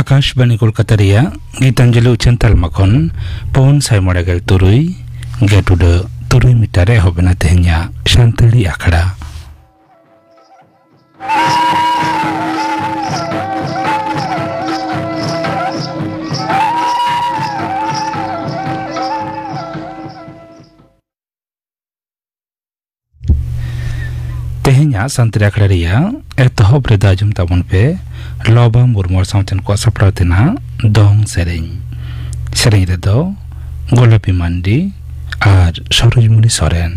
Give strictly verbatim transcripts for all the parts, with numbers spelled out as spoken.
ᱟᱠᱟᱥᱵᱟᱬᱤ ᱠᱳᱞᱠᱟᱛᱟ ᱨᱮᱭᱟᱜ ᱜᱤᱛᱟᱧᱡᱚᱞᱤ ᱩᱪᱷᱟᱹᱱ ᱛᱟᱞᱢᱟ ᱠᱷᱚᱱ ᱯᱩᱱ ᱥᱟᱭ ᱢᱚᱬᱮ ᱜᱮᱞ ᱛᱩᱨᱩᱭ ᱜᱮᱴ ᱩᱰᱟᱹ ᱛᱩᱨᱩᱭ ᱢᱤᱴᱟᱨ ᱨᱮ ᱮᱦᱚᱵ ᱮᱱᱟ ᱛᱮᱦᱮᱧᱟᱜ ᱥᱟᱱᱛᱟᱲᱤ ᱟᱠᱷᱲᱟ᱾ ᱛᱮᱦᱮᱧᱟᱜ ᱥᱟᱱᱛᱟᱲᱤ ᱟᱠᱷᱲᱟ ᱨᱮᱭᱟᱜ ᱮᱛᱚᱦᱚᱵ ᱨᱮᱫᱚ ᱟᱸᱡᱚᱢ ᱛᱟᱵᱚᱱ ᱯᱮ ᱞᱚᱵᱟ ᱢᱩᱨᱢᱩ ᱥᱟᱶᱛᱮᱱ ᱠᱚᱣᱟᱜ ᱥᱟᱯᱲᱟᱣ ᱛᱮᱱᱟᱜ ᱫᱚᱝ ᱥᱮᱨᱮᱧ᱾ ᱥᱮᱨᱮᱧ ᱨᱮᱫᱚ ᱜᱳᱞᱟᱯᱤ ᱢᱟᱱᱰᱤ ᱟᱨ ᱥᱚᱨᱳᱡᱽᱢᱩᱱᱤ ᱥᱚᱨᱮᱱ᱾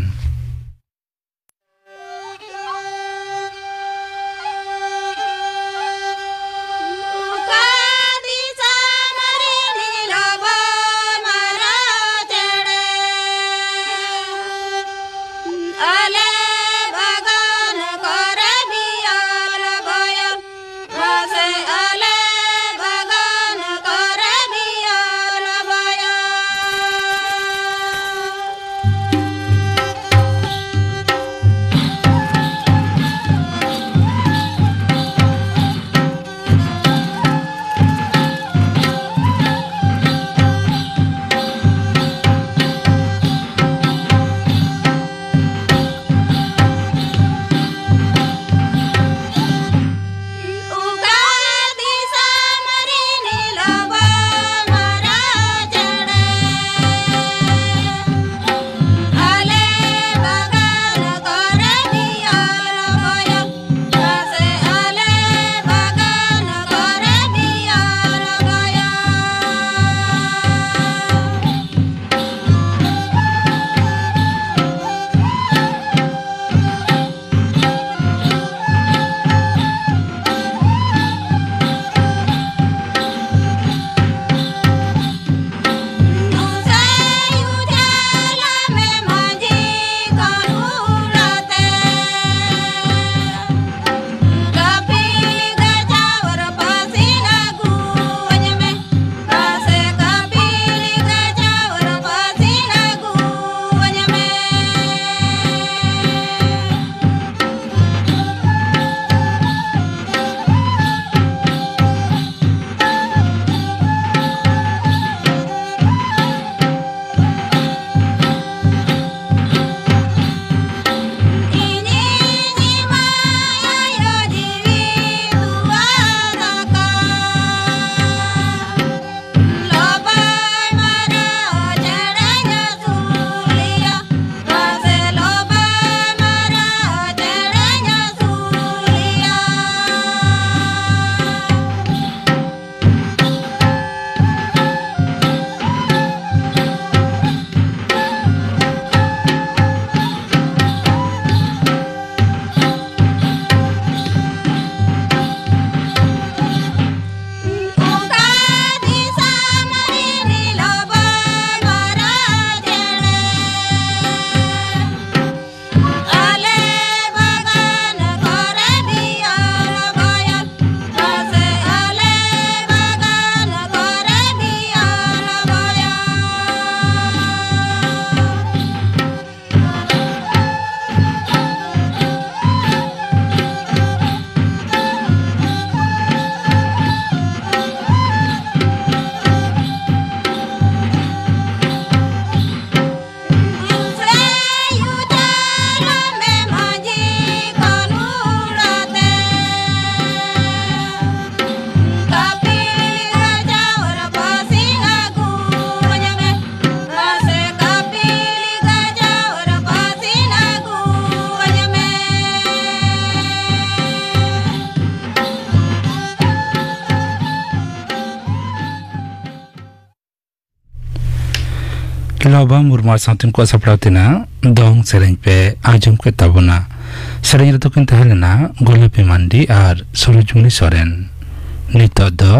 ᱵᱟᱵᱟ ᱢᱩᱨᱢᱩ ᱟᱨ ᱥᱟᱶᱛᱮᱱ ᱠᱚᱣᱟᱜ ᱥᱟᱯᱲᱟᱣ ᱛᱮᱱᱟᱜ ᱫᱚᱝ ᱥᱮᱨᱮᱧ ᱯᱮ ᱟᱸᱡᱚᱢ ᱠᱮᱫ ᱛᱟᱵᱚᱱᱟ᱾ ᱥᱮᱨᱮᱧ ᱨᱮᱫᱚ ᱠᱤᱱ ᱛᱟᱦᱮᱸ ᱞᱮᱱᱟ ᱜᱳᱞᱟᱯᱤ ᱢᱟᱱᱰᱤ ᱟᱨ ᱥᱩᱨᱩᱡᱽᱢᱩᱱᱤ ᱥᱚᱨᱮᱱ᱾ ᱱᱤᱛᱚᱜ ᱫᱚ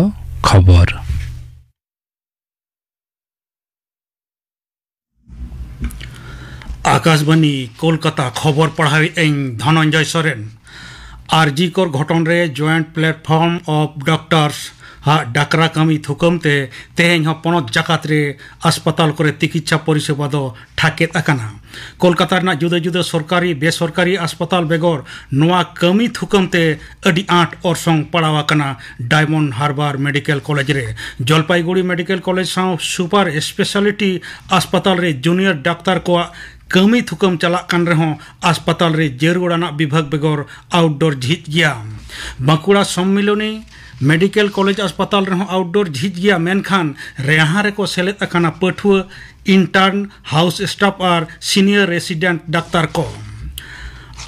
ᱠᱷᱚᱵᱚᱨ᱾ ᱟᱠᱟᱥᱵᱟᱱᱤ ᱠᱳᱞᱠᱟᱛᱟ, ᱠᱷᱚᱵᱚᱨ ᱯᱟᱲᱦᱟᱣᱮᱫ ᱟᱹᱧ ᱫᱷᱚᱱᱚᱱᱡᱚᱭ ᱥᱚᱨᱮᱱ᱾ ᱟᱨᱡᱤ ᱠᱚᱨ ᱜᱷᱚᱴᱚᱱ ᱨᱮ Joint Platform of Doctors ᱟᱜ ᱰᱟᱠᱨᱟ ᱠᱟᱹᱢᱤ ᱛᱷᱩᱠᱟᱹᱢ ᱛᱮ ᱛᱮᱦᱮᱧ ᱦᱚᱸ ᱯᱚᱱᱚᱛ ᱡᱟᱠᱟᱛ ᱨᱮ ᱟᱥᱯᱟᱛᱟᱞ ᱠᱚᱨᱮ ᱛᱤᱠᱤᱪᱪᱷᱟ ᱯᱚᱨᱤᱥᱮᱵᱟ ᱫᱚ ᱴᱷᱟᱠᱮᱫ ᱟᱠᱟᱱᱟ᱾ ᱠᱳᱞᱠᱟᱛᱟ ᱨᱮᱱᱟᱜ ᱡᱩᱫᱟᱹ ᱡᱩᱫᱟᱹ ᱥᱚᱨᱠᱟᱨᱤ ᱵᱮᱥᱚᱨᱠᱟᱨᱤ ᱟᱥᱯᱟᱛᱟᱞ ᱵᱮᱜᱚᱨ ᱱᱚᱣᱟ ᱠᱟᱹᱢᱤ ᱛᱷᱩᱠᱟᱹᱢ ᱛᱮ ᱟᱹᱰᱤ ᱟᱸᱴ ᱚᱨᱥᱚᱝ ᱯᱟᱲᱟᱣ ᱟᱠᱟᱱᱟ ᱰᱟᱭᱢᱚᱱᱰ ᱦᱟᱨᱵᱟᱨ ᱢᱮᱰᱤᱠᱮᱞ ᱠᱚᱞᱮᱡᱽ ᱨᱮ᱾ ᱡᱚᱞᱯᱟᱭᱜᱩᱲᱤ ᱢᱮᱰᱤᱠᱮᱞ ᱠᱚᱞᱮᱡᱽ ᱥᱟᱶ ᱥᱩᱯᱟᱨ ᱥᱯᱮᱥᱟᱞᱤᱴᱤ ᱟᱥᱯᱟᱛᱟᱞ ᱨᱮ ᱡᱩᱱᱤᱭᱚᱨ ᱰᱟᱠᱛᱟᱨ ᱠᱚᱣᱟᱜ ᱠᱟᱹᱢᱤ ᱛᱷᱩᱠᱟᱹᱢ ᱪᱟᱞᱟᱜ ᱠᱟᱱ ᱨᱮᱦᱚᱸ ᱟᱥᱯᱟᱛᱟᱞ ᱨᱮ ᱡᱟᱹᱨᱩᱲ ᱟᱱᱟᱜ ᱵᱤᱵᱷᱟᱜᱽ ᱵᱮᱜᱚᱨ ᱟᱣᱩᱴᱰᱳᱨ ᱡᱷᱤᱡ ᱜᱮᱭᱟ᱾ ᱵᱟᱸᱠᱩᱲᱟ ᱥᱚᱢᱢᱤᱞᱚᱱᱤ ᱢᱮᱰᱤᱠᱮᱞ ᱠᱚᱞᱮᱡᱽ ᱟᱥᱯᱟᱛᱟᱞ ᱨᱮᱦᱚᱸ ᱟᱣᱩᱴᱰᱳᱨ ᱡᱷᱤᱡ ᱜᱮᱭᱟ, ᱢᱮᱱᱠᱷᱟᱱ ᱨᱮᱦᱟ ᱨᱮᱠᱚ ᱥᱮᱞᱮᱫ ᱟᱠᱟᱱᱟ ᱯᱟᱹᱴᱷᱩᱣᱟᱹ, ᱤᱱᱴᱟᱨᱱ, ᱦᱟᱣᱩᱥ ᱥᱴᱟᱯ ᱟᱨ ᱥᱤᱱᱤᱭᱚᱨ ᱨᱮᱥᱤᱰᱮᱱᱴ ᱰᱟᱠᱛᱟᱨ ᱠᱚ᱾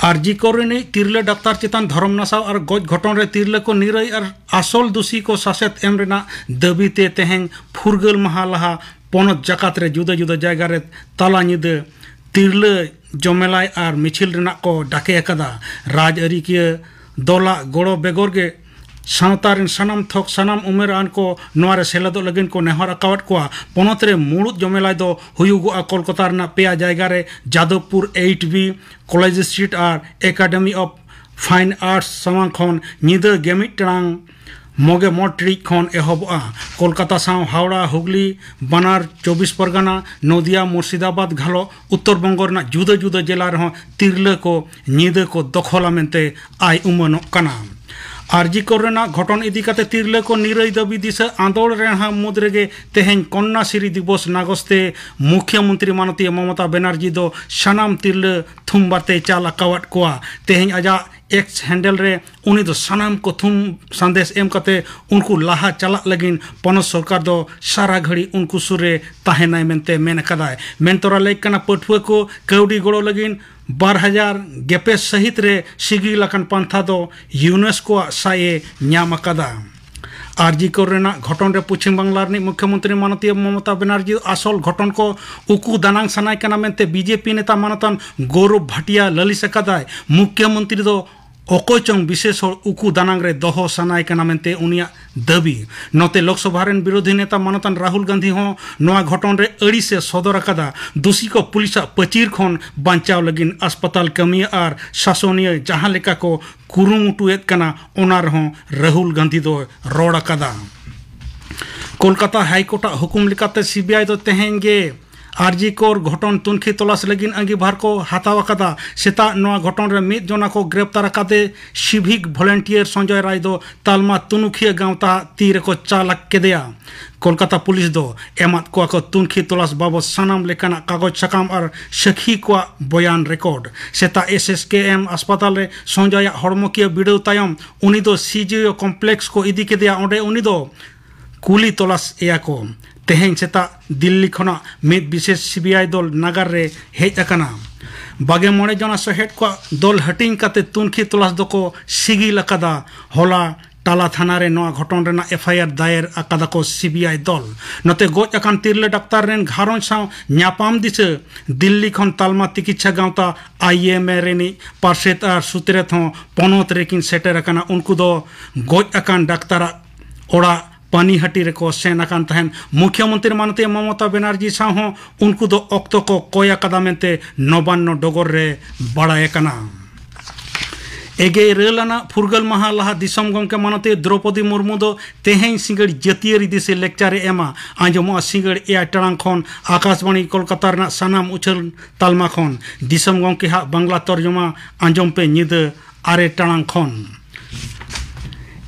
ᱟᱨᱡᱤ ᱠᱚᱨ ᱨᱤᱱᱤᱡ ᱛᱤᱨᱞᱟᱹ ᱰᱟᱠᱛᱟᱨ ᱪᱮᱛᱟᱱ ᱫᱷᱚᱨᱚᱢ ᱱᱟᱥᱟᱣ ᱟᱨ ᱜᱚᱡ ᱜᱷᱚᱴᱚᱱ ᱨᱮ ᱛᱤᱨᱞᱟᱹ ᱠᱚ ᱱᱤᱨᱟᱹᱭ ᱟᱨ ᱟᱥᱚᱞ ᱫᱩᱥᱤ ᱠᱚ ᱥᱟᱥᱮᱛ ᱮᱢ ᱨᱮᱱᱟᱜ ᱫᱟᱹᱵᱤ ᱛᱮ ᱛᱮᱦᱮᱧ ᱯᱷᱩᱨᱜᱟᱹᱞ ᱢᱟᱦᱟ ᱞᱟᱦᱟ ᱯᱚᱱᱚᱛ ᱡᱟᱠᱟᱛ ᱨᱮ ᱡᱩᱫᱟᱹ ᱡᱩᱫᱟᱹ ᱡᱟᱭᱜᱟ ᱨᱮ ᱛᱟᱞᱟ ᱧᱤᱫᱟᱹ ᱛᱤᱨᱞᱟᱹ ᱡᱚᱢᱮᱞᱟᱭ ᱟᱨ ᱢᱤᱪᱷᱤᱞ ᱨᱮᱱᱟᱜ ᱠᱚ ᱰᱟᱠᱮ ᱟᱠᱟᱫᱟ᱾ ᱨᱟᱡᱽᱟᱹᱨᱤᱠᱤᱭᱟᱹ ᱫᱚᱞᱟᱜ ᱜᱚᱲᱚ ᱵᱮᱜᱚᱨ ᱜᱮ ᱥᱟᱶᱛᱟ ᱨᱮᱱ ᱥᱟᱱᱟᱢ ᱛᱷᱚᱠ, ᱥᱟᱱᱟᱢ ᱩᱢᱮᱨᱟᱱ ᱠᱚ ᱱᱚᱣᱟ ᱨᱮ ᱥᱮᱞᱮᱫᱚᱜ ᱞᱟᱹᱜᱤᱫ ᱠᱚ ᱱᱮᱦᱚᱨ ᱟᱠᱟᱣᱟᱫ ᱠᱚᱣᱟ᱾ ᱯᱚᱱᱚᱛ ᱨᱮ ᱢᱩᱲᱩᱫ ᱡᱚᱢᱮᱞᱟᱭ ᱫᱚ ᱦᱩᱭᱩᱜᱚᱜᱼᱟ ᱠᱳᱞᱠᱟᱛᱟ ᱨᱮᱱᱟᱜ ᱯᱮᱭᱟ ᱡᱟᱭᱜᱟ ᱨᱮ, Jadavpur eight B, College Street ᱟᱨ ᱮᱠᱟᱰᱮᱢᱤ ᱚᱯᱷ ᱯᱷᱟᱭᱤᱱ ᱟᱨᱴᱥ ᱥᱟᱢᱟᱝ ᱠᱷᱚᱱ ᱧᱤᱫᱟᱹ ᱜᱮ ᱢᱤᱫ ᱴᱟᱲᱟᱝ ᱢᱚᱜᱮ ᱢᱚᱬᱮ ᱴᱤᱲᱤᱡ ᱠᱷᱚᱱ ᱮᱦᱚᱵᱚᱜᱼᱟ᱾ ᱠᱳᱞᱠᱟᱛᱟ ᱥᱟᱶ ᱦᱟᱣᱲᱟ, ᱦᱩᱜᱽᱞᱤ, ᱵᱟᱱᱟᱨ ᱪᱚᱵᱵᱤᱥ ᱯᱚᱨᱜᱟᱱᱟ, ᱱᱚᱫᱤᱭᱟ, ᱢᱩᱨᱥᱤᱫᱟᱵᱟᱫᱽ, ᱜᱷᱟᱞᱚ, ᱩᱛᱛᱚᱨ ᱵᱚᱝᱜᱚ ᱨᱮᱱᱟᱜ ᱡᱩᱫᱟᱹ ᱡᱩᱫᱟᱹ ᱡᱮᱞᱟ ᱨᱮᱦᱚᱸ ᱛᱤᱨᱞᱟᱹ ᱠᱚ ᱧᱤᱫᱟᱹ ᱠᱚ ᱫᱚᱠᱷᱚᱞᱟ ᱢᱮᱱᱛᱮ ᱟᱭ ᱩᱢᱟᱹᱱᱚᱜ ᱠᱟᱱᱟ᱾ ᱟᱨᱡᱤ ᱠᱚᱨ ᱨᱮᱱᱟᱜ ᱜᱷᱚᱴᱚᱱ ᱤᱫᱤ ᱠᱟᱛᱮ ᱛᱤᱨᱞᱟᱹ ᱠᱚ ᱱᱤᱨᱟᱹᱭ ᱫᱟᱹᱵᱤ ᱫᱤᱥᱟᱹ ᱟᱸᱫᱳᱲ ᱨᱮᱱᱟᱜ ᱢᱩᱫᱽ ᱨᱮᱜᱮ ᱛᱮᱦᱮᱧ ᱠᱚᱱᱱᱟᱥᱨᱤ ᱫᱤᱵᱚᱥ ᱱᱟᱜᱚᱥ ᱛᱮ ᱢᱩᱠᱷᱭᱚ ᱢᱚᱱᱛᱨᱤ ᱢᱟᱱᱚᱛᱤᱭᱟᱹ ᱢᱚᱢᱚᱛᱟ ᱵᱮᱱᱟᱨᱡᱤ ᱫᱚ ᱥᱟᱱᱟᱢ ᱛᱤᱨᱞᱟᱹ ᱛᱷᱩᱢ ᱵᱟᱨᱛᱮᱭ ᱪᱟᱞ ᱟᱠᱟᱣᱟᱫ ᱠᱚᱣᱟ᱾ ᱛᱮᱦᱮᱧ ᱟᱡᱟᱜ ᱮᱠᱥ ᱦᱮᱱᱰᱮᱞ ᱨᱮ ᱩᱱᱤ ᱫᱚ ᱥᱟᱱᱟᱢ ᱠᱚ ᱛᱷᱩᱢ ᱥᱟᱸᱫᱮᱥ ᱮᱢ ᱠᱟᱛᱮ ᱩᱱᱠᱩ ᱞᱟᱦᱟ ᱪᱟᱞᱟᱜ ᱞᱟᱹᱜᱤᱫ ᱯᱚᱱᱚᱛ ᱥᱚᱨᱠᱟᱨ ᱫᱚ ᱥᱟᱨᱟ ᱜᱷᱟᱹᱲᱤ ᱩᱱᱠᱩ ᱥᱩᱨ ᱨᱮ ᱛᱟᱦᱮᱱᱟᱭ ᱢᱮᱱᱛᱮ ᱢᱮᱱ ᱟᱠᱟᱫᱟᱭ᱾ ᱢᱮᱱ ᱛᱚᱨᱟ ᱞᱟᱹᱭ ᱠᱟᱱᱟ, ᱯᱟᱹᱴᱷᱩᱣᱟᱹ ᱠᱚ ᱠᱟᱹᱣᱰᱤ ᱜᱚᱲᱚ ᱞᱟᱹᱜᱤᱫ ᱵᱟᱨ ᱦᱟᱡᱟᱨ ᱜᱮᱯᱮ ᱥᱟᱹᱦᱤᱛ ᱨᱮ ᱥᱤᱜᱤᱞ ᱟᱠᱟᱱ ᱯᱟᱱᱛᱷᱟ ᱫᱚ ᱭᱩᱱᱮᱥᱠᱳ ᱟᱜ ᱥᱟᱭ ᱮ ᱧᱟᱢ ᱟᱠᱟᱫᱟ᱾ ᱟᱨᱡᱤ ᱠᱚᱨ ᱨᱮᱱᱟᱜ ᱜᱷᱚᱴᱚᱱ ᱨᱮ ᱯᱚᱪᱷᱤᱢ ᱵᱟᱝᱞᱟ ᱨᱤᱱᱤᱡ ᱢᱩᱠᱷᱭᱚᱢᱚᱱᱛᱨᱤ ᱢᱟᱱᱚᱛᱤᱭᱟᱹ ᱢᱚᱢᱚᱛᱟ ᱵᱮᱱᱟᱨᱡᱤ ᱟᱥᱚᱞ ᱜᱷᱚᱴᱚᱱ ᱠᱚ ᱩᱠᱩ ᱫᱟᱱᱟᱝ ᱥᱟᱱᱟᱭ ᱠᱟᱱᱟ ᱢᱮᱱᱛᱮ ᱵᱤᱡᱮᱯᱤ ᱱᱮᱛᱟ ᱢᱟᱱᱚᱛᱟᱱ ᱜᱚᱣᱨᱚᱵ ᱵᱷᱟᱴᱤᱭᱟ ᱞᱟᱹᱞᱤᱥ ᱟᱠᱟᱫᱟᱭ᱾ ᱢᱩᱠᱷᱭᱚᱢᱚᱱᱛᱨᱤ ᱫᱚ ᱚᱠᱚᱭ ᱪᱚᱝ ᱵᱤᱥᱮᱥ ᱦᱚᱲ ᱩᱠᱩ ᱫᱟᱱᱟᱝ ᱨᱮ ᱫᱚᱦᱚ ᱥᱟᱱᱟᱭ ᱠᱟᱱᱟ ᱢᱮᱱᱛᱮ ᱩᱱᱤᱭᱟᱜ ᱫᱟᱹᱵᱤ᱾ ᱱᱚᱛᱮ ᱞᱳᱠᱥᱚᱵᱷᱟ ᱨᱮᱱ ᱵᱤᱨᱳᱫᱷᱤ ᱱᱮᱛᱟ ᱢᱟᱱᱚᱛᱟᱱ ᱨᱟᱦᱩᱞ ᱜᱟᱱᱫᱷᱤ ᱦᱚᱸ ᱱᱚᱣᱟ ᱜᱷᱚᱴᱚᱱ ᱨᱮ ᱟᱹᱲᱤᱥ ᱮ ᱥᱚᱫᱚᱨ ᱟᱠᱟᱫᱟ᱾ ᱫᱩᱥᱤ ᱠᱚ ᱯᱩᱞᱤᱥᱟᱜ ᱯᱟᱹᱪᱤᱨ ᱠᱷᱚᱱ ᱵᱟᱧᱪᱟᱣ ᱞᱟᱹᱜᱤᱫ ᱟᱥᱯᱟᱛᱟᱞ ᱠᱟᱹᱢᱤᱭᱟᱹ ᱟᱨ ᱥᱟᱥᱚᱱᱤᱭᱟᱹ ᱡᱟᱦᱟᱸ ᱞᱮᱠᱟ ᱠᱚ ᱠᱩᱨᱩᱢᱩᱴᱩᱭᱮᱫ ᱠᱟᱱᱟ, ᱚᱱᱟ ᱨᱮᱦᱚᱸ ᱨᱟᱦᱩᱞ ᱜᱟᱱᱫᱷᱤ ᱫᱚᱭ ᱨᱚᱲ ᱟᱠᱟᱫᱟ᱾ ᱠᱳᱞᱠᱟᱛᱟ ᱦᱟᱭᱠᱳᱨᱴ ᱟᱜ ᱦᱩᱠᱩᱢ ᱞᱮᱠᱟᱛᱮ ᱥᱤᱵᱤᱟᱭ ᱫᱚ ᱛᱮᱦᱮᱧ ᱜᱮ ᱟᱨᱡᱤ ᱠᱚᱨ ᱜᱷᱚᱴᱚᱱ ᱛᱩᱱᱠᱷᱤ ᱛᱚᱞᱟᱥ ᱞᱟᱹᱜᱤᱫ ᱟᱸᱜᱤᱵᱷᱟᱨ ᱠᱚ ᱦᱟᱛᱟᱣ ᱟᱠᱟᱫᱟ᱾ ᱥᱮᱛᱟᱜ ᱱᱚᱣᱟ ᱜᱷᱚᱴᱚᱱ ᱨᱮ ᱢᱤᱫ ᱡᱚᱱᱟ ᱠᱚ ᱜᱨᱮᱯᱛᱟᱨ ᱟᱠᱟᱫᱮ ᱥᱤᱵᱷᱤᱠ ᱵᱷᱚᱞᱮᱱᱴᱤᱭᱟᱨ ᱥᱚᱧᱡᱚᱭ ᱨᱟᱭ ᱫᱚ ᱛᱟᱞᱢᱟ ᱛᱩᱱᱩᱠᱷᱤᱭᱟᱹ ᱜᱟᱶᱛᱟ ᱛᱤ ᱨᱮᱠᱚ ᱪᱟᱞ ᱠᱮᱫᱮᱭᱟ᱾ ᱠᱳᱞᱠᱟᱛᱟ ᱯᱩᱞᱤᱥ ᱫᱚ ᱮᱢᱟᱫ ᱠᱚᱣᱟ ᱠᱚ ᱛᱩᱱᱠᱷᱤ ᱛᱚᱞᱟᱥ ᱵᱟᱵᱚᱫ ᱥᱟᱱᱟᱢ ᱞᱮᱠᱟᱱᱟᱜ ᱠᱟᱜᱚᱡᱽ ᱥᱟᱠᱟᱢ ᱟᱨ ᱥᱟᱹᱠᱷᱤ ᱠᱚᱣᱟᱜ ᱵᱚᱭᱟᱱ ᱨᱮᱠᱚᱨᱰ᱾ ᱥᱮᱛᱟᱜ ᱮᱥ ᱮᱥ ᱠᱮ ᱮᱢ ᱟᱥᱯᱟᱛᱟᱞ ᱨᱮ ᱥᱚᱧᱡᱚᱭᱟᱜ ᱦᱚᱲᱢᱚᱠᱤᱭᱟᱹ ᱵᱤᱰᱟᱹᱣ ᱛᱟᱭᱚᱢ ᱩᱱᱤ ᱫᱚ ᱥᱤ ᱡᱤ ᱳ ᱠᱚᱢᱯᱞᱮᱠᱥ ᱠᱚ ᱤᱫᱤ ᱠᱮᱫᱮᱭᱟ᱾ ᱚᱸᱰᱮ ᱩᱱᱤ ᱫᱚ ᱠᱩᱞᱤ ᱛᱚᱞᱟᱥ ᱮᱭᱟ ᱠᱚ᱾ ᱛᱮᱦᱮᱧ ᱥᱮᱛᱟᱜ ᱫᱤᱞᱞᱤ ᱠᱷᱚᱱᱟᱜ ᱢᱤᱫ ᱵᱤᱥᱮᱥ ᱥᱤᱵᱤᱟᱭ ᱫᱚᱞ ᱱᱟᱜᱟᱨ ᱨᱮ ᱦᱮᱡ ᱟᱠᱟᱱᱟ᱾ ᱵᱟᱜᱮ ᱢᱚᱬᱮ ᱡᱚᱱᱟ ᱥᱚᱦᱮᱫ ᱠᱚᱣᱟᱜ ᱫᱚᱞ ᱦᱟᱹᱴᱤᱧ ᱠᱟᱛᱮ ᱛᱩᱱᱠᱷᱤ ᱛᱚᱞᱟᱥ ᱫᱚᱠᱚ ᱥᱤᱜᱤᱞ ᱟᱠᱟᱫᱟ᱾ ᱦᱚᱞᱟ ᱴᱟᱞᱟ ᱛᱷᱟᱱᱟ ᱨᱮ ᱱᱚᱣᱟ ᱜᱷᱚᱴᱚᱱ ᱨᱮᱱᱟᱜ ᱮᱯᱷ ᱟᱭ ᱟᱨ ᱫᱟᱭᱮᱨ ᱟᱠᱟᱫᱟ ᱠᱚ ᱥᱤᱵᱤᱟᱭ ᱫᱚᱞ᱾ ᱱᱚᱛᱮ ᱜᱚᱡ ᱟᱠᱟᱱ ᱛᱤᱨᱞᱟᱹ ᱰᱟᱠᱛᱟᱨ ᱨᱮᱱ ᱜᱷᱟᱨᱚᱸᱡᱽ ᱥᱟᱶ ᱧᱟᱯᱟᱢ ᱫᱤᱥᱟᱹ ᱫᱤᱞᱞᱤ ᱠᱷᱚᱱ ᱛᱟᱞᱢᱟ ᱛᱤᱠᱤᱪᱪᱷᱟ ᱜᱟᱶᱛᱟ ᱟᱭ ᱮᱢ ᱮ ᱨᱤᱱᱤᱡ ᱯᱟᱨᱥᱮᱛ ᱟᱨ ᱥᱩᱛᱨᱮᱛ ᱦᱚᱸ ᱯᱚᱱᱚᱛ ᱨᱮᱠᱤᱱ ᱥᱮᱴᱮᱨ ᱟᱠᱟᱱᱟ᱾ ᱩᱱᱠᱩ ᱫᱚ ᱜᱚᱡ ᱟᱠᱟᱱ ᱰᱟᱠᱛᱟᱨᱟᱜ ᱚᱲᱟᱜ ᱯᱟᱱᱤᱦᱟᱴᱤ ᱨᱮᱠᱚ ᱥᱮᱱ ᱟᱠᱟᱱ ᱛᱟᱦᱮᱸᱱ᱾ ᱢᱩᱠᱷᱭᱚᱢᱚᱱᱛᱨᱤ ᱢᱟᱱᱚᱛᱤᱭᱟᱹ ᱢᱚᱢᱚᱛᱟ ᱵᱮᱱᱟᱨᱡᱤ ᱥᱟᱶ ᱦᱚᱸ ᱩᱱᱠᱩ ᱫᱚ ᱚᱠᱛᱚ ᱠᱚ ᱠᱚᱭ ᱟᱠᱟᱫᱟ ᱢᱮᱱᱛᱮ ᱱᱚᱵᱟᱱᱱᱚ ᱰᱚᱜᱚᱨ ᱨᱮ ᱵᱟᱲᱟᱭ ᱟᱠᱟᱱᱟ᱾ ᱮᱜᱮ ᱤᱨᱟᱹᱞ ᱟᱱᱟᱜ ᱯᱷᱩᱨᱜᱟᱹᱞ ᱢᱟᱦᱟ ᱞᱟᱦᱟ ᱫᱤᱥᱚᱢ ᱜᱚᱢᱠᱮ ᱢᱟᱱᱚᱛᱤᱭᱟᱹ ᱫᱨᱚᱯᱚᱫᱤ ᱢᱩᱨᱢᱩ ᱫᱚ ᱛᱮᱦᱮᱧ ᱥᱤᱸᱜᱟᱹᱲ ᱡᱟᱹᱛᱤᱭᱟᱹᱨᱤ ᱫᱤᱥᱟᱹ ᱞᱮᱠᱪᱟᱨ ᱮ ᱮᱢᱟ᱾ ᱟᱸᱡᱚᱢᱚᱜᱼᱟ ᱥᱤᱸᱜᱟᱹᱲ ᱮᱭᱟᱭ ᱴᱟᱲᱟᱝ ᱠᱷᱚᱱ ᱟᱠᱟᱥᱵᱟᱬᱤ ᱠᱳᱞᱠᱟᱛᱟ ᱨᱮᱱᱟᱜ ᱥᱟᱱᱟᱢ ᱩᱪᱷᱟᱹᱞ ᱛᱟᱞᱢᱟ ᱠᱷᱚᱱ᱾ ᱫᱤᱥᱚᱢ ᱜᱚᱢᱠᱮ ᱦᱟᱜ ᱵᱟᱝᱞᱟ ᱛᱚᱨᱡᱚᱢᱟ ᱟᱸᱡᱚᱢ ᱯᱮ ᱧᱤᱫᱟᱹ ᱟᱨᱮ ᱴᱟᱲᱟᱝ ᱠᱷᱚᱱ᱾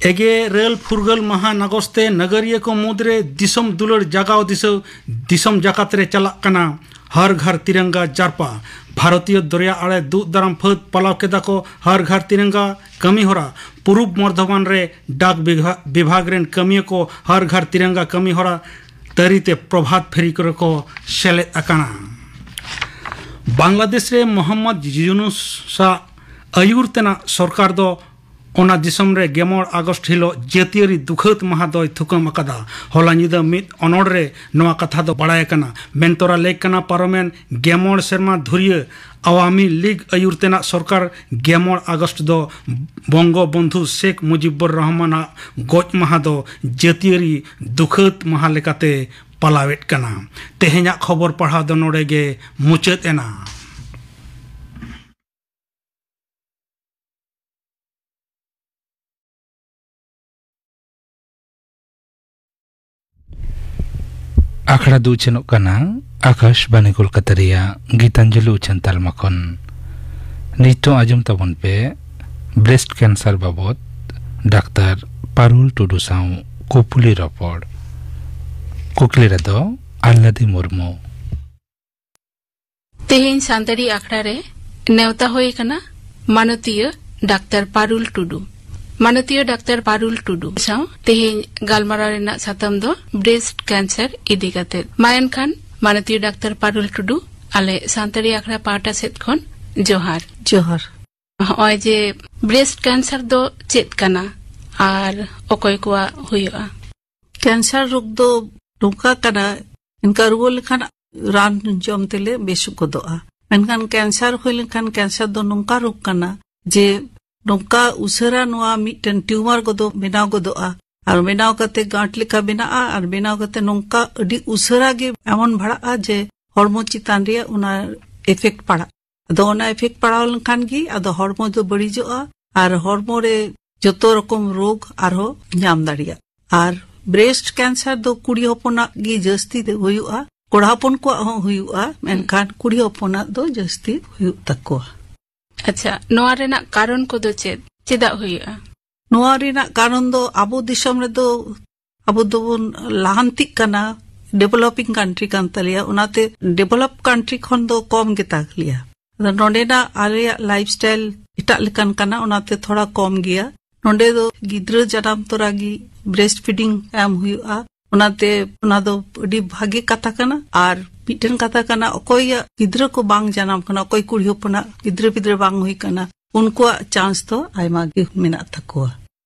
ᱮᱜᱮ ᱨᱟᱹᱞ ᱯᱷᱩᱨᱜᱟᱹᱞ ᱢᱟᱦᱟ ᱱᱟᱜᱚᱥᱛᱮ ᱱᱟᱜᱟᱨᱤᱭᱟᱹ ᱠᱚ ᱢᱩᱫᱽᱨᱮ ᱫᱤᱥᱚᱢ ᱫᱩᱞᱟᱹᱲ ᱡᱟᱜᱟᱣ ᱫᱤᱥᱟᱹ ᱫᱤᱥᱚᱢ ᱡᱟᱠᱟᱛ ᱨᱮ ᱪᱟᱞᱟᱜ ᱠᱟᱱᱟ ᱦᱟᱨ ᱜᱷᱟᱨ ᱛᱤᱨᱟᱝᱜᱟ ᱡᱟᱨᱯᱟ᱾ ᱵᱷᱟᱨᱚᱛᱤᱭᱚ ᱫᱚᱨᱭᱟ ᱟᱲᱮ ᱫᱩᱜ ᱫᱟᱨᱟᱢ ᱯᱷᱟᱹᱫ ᱯᱟᱞᱟᱣ ᱠᱮᱫᱟ ᱠᱚ ᱦᱟᱨ ᱜᱷᱟᱨ ᱛᱤᱨᱟᱝᱜᱟ ᱠᱟᱹᱢᱤ ᱦᱚᱨᱟ᱾ ᱯᱩᱨᱩᱵ ᱵᱚᱨᱫᱷᱚᱢᱟᱱ ᱨᱮ ᱰᱟᱠ ᱵᱤᱵᱷᱟ- ᱵᱤᱵᱷᱟᱜᱽ ᱨᱮᱱ ᱠᱟᱹᱢᱤᱭᱟᱹ ᱠᱚ ᱦᱟᱨ ᱜᱷᱟᱨ ᱛᱤᱨᱟᱝᱜᱟ ᱠᱟᱹᱢᱤ ᱦᱚᱨᱟ ᱛᱟᱹᱨᱤᱛᱮ ᱯᱨᱚᱵᱷᱟᱛ ᱯᱷᱮᱨᱤ ᱠᱚᱨᱮ ᱠᱚ ᱥᱮᱞᱮᱫ ᱟᱠᱟᱱᱟ᱾ ᱵᱟᱝᱞᱟᱫᱮᱥ ᱨᱮ ᱢᱚᱦᱚᱢᱢᱚᱫᱽ ᱭᱩᱱᱩᱥᱟᱜ ᱟᱹᱭᱩᱨ ᱛᱮᱱᱟᱜ ᱥᱚᱨᱠᱟᱨ ᱫᱚ ᱚᱱᱟ ᱫᱤᱥᱚᱢ ᱨᱮ ᱜᱮᱢᱚᱬ ᱟᱜᱚᱥᱴ ᱦᱤᱞᱚᱜ ᱡᱟᱹᱛᱤᱭᱟᱹᱨᱤ ᱫᱩᱠᱷᱟᱹᱛ ᱢᱟᱦᱟ ᱫᱚᱭ ᱛᱷᱩᱠᱟᱹᱢ ᱟᱠᱟᱫᱟ᱾ ᱦᱚᱞᱟ ᱧᱤᱫᱟᱹ ᱢᱤᱫ ᱚᱱᱚᱲ ᱨᱮ ᱱᱚᱣᱟ ᱠᱟᱛᱷᱟ ᱫᱚ ᱵᱟᱲᱟᱭ ᱟᱠᱟᱱᱟ᱾ ᱢᱮᱱᱛᱚᱨᱟ ᱞᱮᱠ ᱠᱟᱱᱟ, ᱯᱟᱨᱚᱢᱮᱱ ᱜᱮᱢᱚᱬ ᱥᱮᱨᱢᱟ ᱫᱷᱩᱨᱤᱭᱟᱹ ᱟᱣᱟᱢᱤ ᱞᱤᱜᱽ ᱟᱹᱭᱩᱨ ᱛᱮᱱᱟᱜ ᱥᱚᱨᱠᱟᱨ ᱜᱮᱢᱚᱬ ᱟᱜᱚᱥᱴ ᱫᱚ ᱵᱚᱝᱜᱚ ᱵᱚᱱᱫᱷᱩ ᱥᱮᱠᱷ ᱢᱩᱡᱤᱵᱩᱨ ᱨᱚᱦᱢᱟᱱᱟᱜ ᱜᱚᱡ ᱢᱟᱦᱟ ᱫᱚ ᱡᱟᱹᱛᱤᱭᱟᱹᱨᱤ ᱫᱩᱠᱷᱟᱹᱛ ᱢᱟᱦᱟ ᱞᱮᱠᱟᱛᱮ ᱯᱟᱞᱟᱣᱮᱫ ᱠᱟᱱᱟ᱾ ᱛᱮᱦᱮᱧᱟᱜ ᱠᱷᱚᱵᱚᱨ ᱯᱟᱲᱦᱟᱣ ᱫᱚ ᱱᱚᱰᱮ ᱜᱮ ᱢᱩᱪᱟᱹᱫ ᱮᱱᱟ᱾ ᱟᱠᱷᱲᱟ ᱫᱚ ᱩᱪᱷᱟᱹᱱᱚᱜ ᱠᱟᱱᱟ ᱟᱠᱟᱥᱵᱟᱱᱤ ᱠᱳᱞᱠᱟᱛᱟ ᱨᱮᱭᱟᱜ ᱜᱤᱛᱟᱧᱡᱚᱞᱤ ᱩᱪᱷᱟᱹᱱ ᱛᱟᱞᱢᱟ ᱠᱷᱚᱱ᱾ ᱱᱤᱛᱚᱜ ᱟᱸᱡᱚᱢ ᱛᱟᱵᱚᱱ ᱯᱮ ᱵᱨᱮᱥᱴ ᱠᱮᱱᱥᱟᱨ ᱵᱟᱵᱚᱛ ᱰᱟᱠᱛᱟᱨ ᱯᱟᱨᱩᱞ ᱴᱩᱰᱩ ᱥᱟᱶ ᱠᱩᱯᱩᱞᱤ ᱨᱚᱯᱚᱲ᱾ ᱠᱩᱠᱞᱤ ᱨᱮᱫᱚ ᱟᱞᱞᱟᱫᱤ ᱢᱩᱨᱢᱩ᱾ ᱛᱮᱦᱮᱧ ᱥᱟᱱᱛᱟᱲᱤ ᱟᱠᱷᱲᱟ ᱨᱮ ᱱᱮᱣᱛᱟ ᱦᱩᱭ ᱟᱠᱟᱱᱟ ᱢᱟᱱᱚᱛᱤᱭᱟᱹ ᱰᱟᱠᱛᱟᱨ ᱯᱟᱨᱩᱞ ᱴᱩᱰᱩ᱾ ᱢᱟᱱᱚᱛᱤᱭᱟᱹ ᱰᱟᱠᱛᱟᱨ ᱯᱟᱨᱩᱞ ᱴᱩᱰᱩ ᱥᱟᱶ ᱛᱮᱦᱮᱧ ᱜᱟᱞᱢᱟᱨᱟᱣ ᱨᱮᱱᱟᱜ ᱥᱟᱛᱟᱢ ᱫᱚ ᱵᱨᱮᱥᱴ ᱠᱮᱱᱥᱟᱨ ᱤᱫᱤ ᱠᱟᱛᱮ᱾ ᱢᱟ ᱮᱱᱠᱷᱟᱱ ᱢᱟᱱᱚᱛᱤᱭᱟᱹ ᱰᱟᱠᱛᱟᱨ ᱯᱟᱨᱩᱞ ᱴᱩᱰᱩ ᱟᱞᱮ ᱥᱟᱱᱛᱟᱲᱤ ᱟᱠᱷᱲᱟ ᱯᱟᱦᱴᱟ ᱥᱮᱫ ᱠᱷᱚᱱ ᱡᱚᱦᱟᱨ᱾ ᱡᱚᱦᱟᱨ᱾ ᱦᱚᱸᱜᱼᱚᱭ ᱡᱮ ᱵᱨᱮᱥᱴ ᱠᱮᱱᱥᱟᱨ ᱫᱚ ᱪᱮᱫ ᱠᱟᱱᱟ ᱟᱨ ᱚᱠᱚᱭ ᱠᱚᱣᱟᱜ ᱦᱩᱭᱩᱜᱼᱟ? ᱠᱮᱱᱥᱟᱨ ᱨᱳᱜᱽ ᱫᱚ ᱱᱚᱝᱠᱟ ᱠᱟᱱᱟ, ᱤᱱᱠᱟ ᱨᱩᱣᱟᱹ ᱞᱮᱠᱷᱟᱱ ᱨᱟᱱ ᱡᱚᱢ ᱛᱮᱞᱮ ᱵᱮᱥ ᱜᱚᱫᱚᱜᱼᱟ᱾ ᱢᱮᱱᱠᱷᱟᱱ ᱠᱮᱱᱥᱟᱨ ᱦᱩᱭ ᱞᱮᱱᱠᱷᱟᱱ ᱠᱮᱱᱥᱟᱨ ᱫᱚ ᱱᱚᱝᱠᱟ ᱨᱳᱜᱽ ᱠᱟᱱᱟ ᱡᱮ ᱱᱚᱝᱠᱟ ᱩᱥᱟᱹᱨᱟ ᱱᱚᱣᱟ ᱢᱤᱫᱴᱮᱱ ᱴᱤᱭᱩᱢᱟᱨ ᱠᱚᱫᱚ ᱵᱮᱱᱟᱣ ᱜᱚᱫᱚᱜᱼᱟ᱾ ᱟᱨ ᱵᱮᱱᱟᱣ ᱠᱟᱛᱮ ᱜᱟᱸᱴ ᱞᱮᱠᱟ ᱵᱮᱱᱟᱜᱼᱟ᱾ ᱟᱨ ᱵᱮᱱᱟᱣ ᱠᱟᱛᱮ ᱱᱚᱝᱠᱟ ᱟᱹᱰᱤ ᱩᱥᱟᱹᱨᱟ ᱜᱮ ᱮᱢᱚᱱ ᱵᱷᱟᱲᱟᱜᱼᱟ ᱡᱮ ᱦᱚᱲᱢᱚ ᱪᱮᱛᱟᱱ ᱨᱮᱭᱟᱜ ᱚᱱᱟ ᱮᱯᱷᱮᱠᱴ ᱯᱟᱲᱟᱜᱼᱟ᱾ ᱟᱫᱚ ᱚᱱᱟ ᱮᱯᱷᱮᱠᱴ ᱯᱟᱲᱟᱣ ᱞᱮᱱᱠᱷᱟᱱ ᱜᱮ ᱟᱫᱚ ᱦᱚᱲᱢᱚ ᱫᱚ ᱵᱟᱹᱲᱤᱡᱚᱜᱼᱟ ᱟᱨ ᱦᱚᱲᱢᱚ ᱨᱮ ᱡᱚᱛᱚ ᱨᱚᱠᱚᱢ ᱨᱳᱜᱽ ᱟᱨᱦᱚᱸ ᱧᱟᱢ ᱫᱟᱲᱮᱭᱟᱜᱼᱟ᱾ ᱟᱨ ᱵᱨᱮᱥᱴ ᱠᱮᱱᱥᱟᱨ ᱫᱚ ᱠᱩᱲᱤ ᱦᱚᱯᱚᱱᱟᱜ ᱜᱮ ᱡᱟᱹᱥᱛᱤ ᱫᱚ ᱦᱩᱭᱩᱜᱼᱟ, ᱠᱚᱲᱟ ᱦᱚᱯᱚᱱ ᱠᱚᱣᱟᱜ ᱦᱚᱸ ᱦᱩᱭᱩᱜᱼᱟ, ᱢᱮᱱᱠᱷᱟᱱ ᱠᱩᱲᱤ ᱦᱚᱯᱚᱱᱟᱜ ᱫᱚ ᱡᱟᱹᱥᱛᱤ ᱦᱩᱭᱩᱜ ᱛᱟᱠᱚᱣᱟ᱾ ᱟᱪᱪᱷᱟ, ᱱᱚᱣᱟ ᱨᱮᱱᱟᱜ ᱠᱟᱨᱚᱱ ᱠᱚᱫᱚ ᱪᱮᱫ? ᱪᱮᱫᱟᱜ ᱦᱩᱭᱩᱜᱼᱟ? ᱱᱚᱣᱟ ᱨᱮᱱᱟᱜ ᱠᱟᱨᱚᱱ ᱫᱚ ᱟᱵᱚ ᱫᱤᱥᱚᱢ ᱨᱮᱫᱚ ᱟᱵᱚ ᱫᱚᱵᱚᱱ ᱞᱟᱦᱟᱱᱛᱤᱜ ᱠᱟᱱᱟ, ᱰᱮᱵᱷᱮᱞᱚᱯᱤᱝ ᱠᱟᱱᱴᱨᱤ ᱠᱟᱱ ᱛᱟᱞᱮᱭᱟ, ᱚᱱᱟᱛᱮ ᱰᱮᱵᱷᱮᱞᱚᱯ ᱠᱟᱱᱴᱨᱤ ᱠᱷᱚᱱ ᱫᱚ ᱠᱚᱢ ᱜᱮᱛᱟ ᱞᱮᱭᱟ᱾ ᱟᱫᱚ ᱱᱚᱰᱮᱱᱟᱜ ᱟᱞᱮᱭᱟᱜ ᱞᱟᱭᱤᱯᱷ ᱥᱴᱟᱭᱤᱞ ᱮᱴᱟᱜ ᱞᱮᱠᱟᱱ ᱠᱟᱱᱟ, ᱚᱱᱟᱛᱮ ᱛᱷᱚᱲᱟ ᱠᱚᱢ ᱜᱮᱭᱟ᱾ ᱱᱚᱰᱮ ᱫᱚ ᱜᱤᱫᱽᱨᱟᱹ ᱡᱟᱱᱟᱢ ᱛᱚᱨᱟ ᱜᱮ ᱵᱨᱮᱥᱴ ᱯᱷᱤᱰᱤᱝ ᱮᱢ ᱦᱩᱭᱩᱜᱼᱟ, ᱚᱱᱟᱛᱮ ᱚᱱᱟ ᱫᱚ ᱟᱹᱰᱤ ᱵᱷᱟᱜᱮ ᱠᱟᱛᱷᱟ ᱠᱟᱱᱟ᱾ ᱟᱨ ᱢᱤᱫᱴᱮᱱ ᱠᱟᱛᱷᱟ ᱠᱟᱱᱟ, ᱚᱠᱚᱭᱟᱜ ᱜᱤᱫᱽᱨᱟᱹ ᱠᱚ ᱵᱟᱝ ᱡᱟᱱᱟᱢ ᱠᱟᱱᱟ, ᱚᱠᱚᱭ ᱠᱩᱲᱤ ᱦᱚᱯᱚᱱᱟᱜ ᱜᱤᱫᱽᱨᱟᱹ ᱯᱤᱫᱽᱨᱟᱹ ᱵᱟᱝ ᱦᱩᱭ ᱠᱟᱱᱟ, ᱩᱱᱠᱩᱣᱟᱜ ᱪᱟᱱᱥ ᱫᱚ ᱟᱭᱢᱟ ᱜᱮ ᱢᱮᱱᱟᱜ ᱛᱟᱠᱚᱣᱟ᱾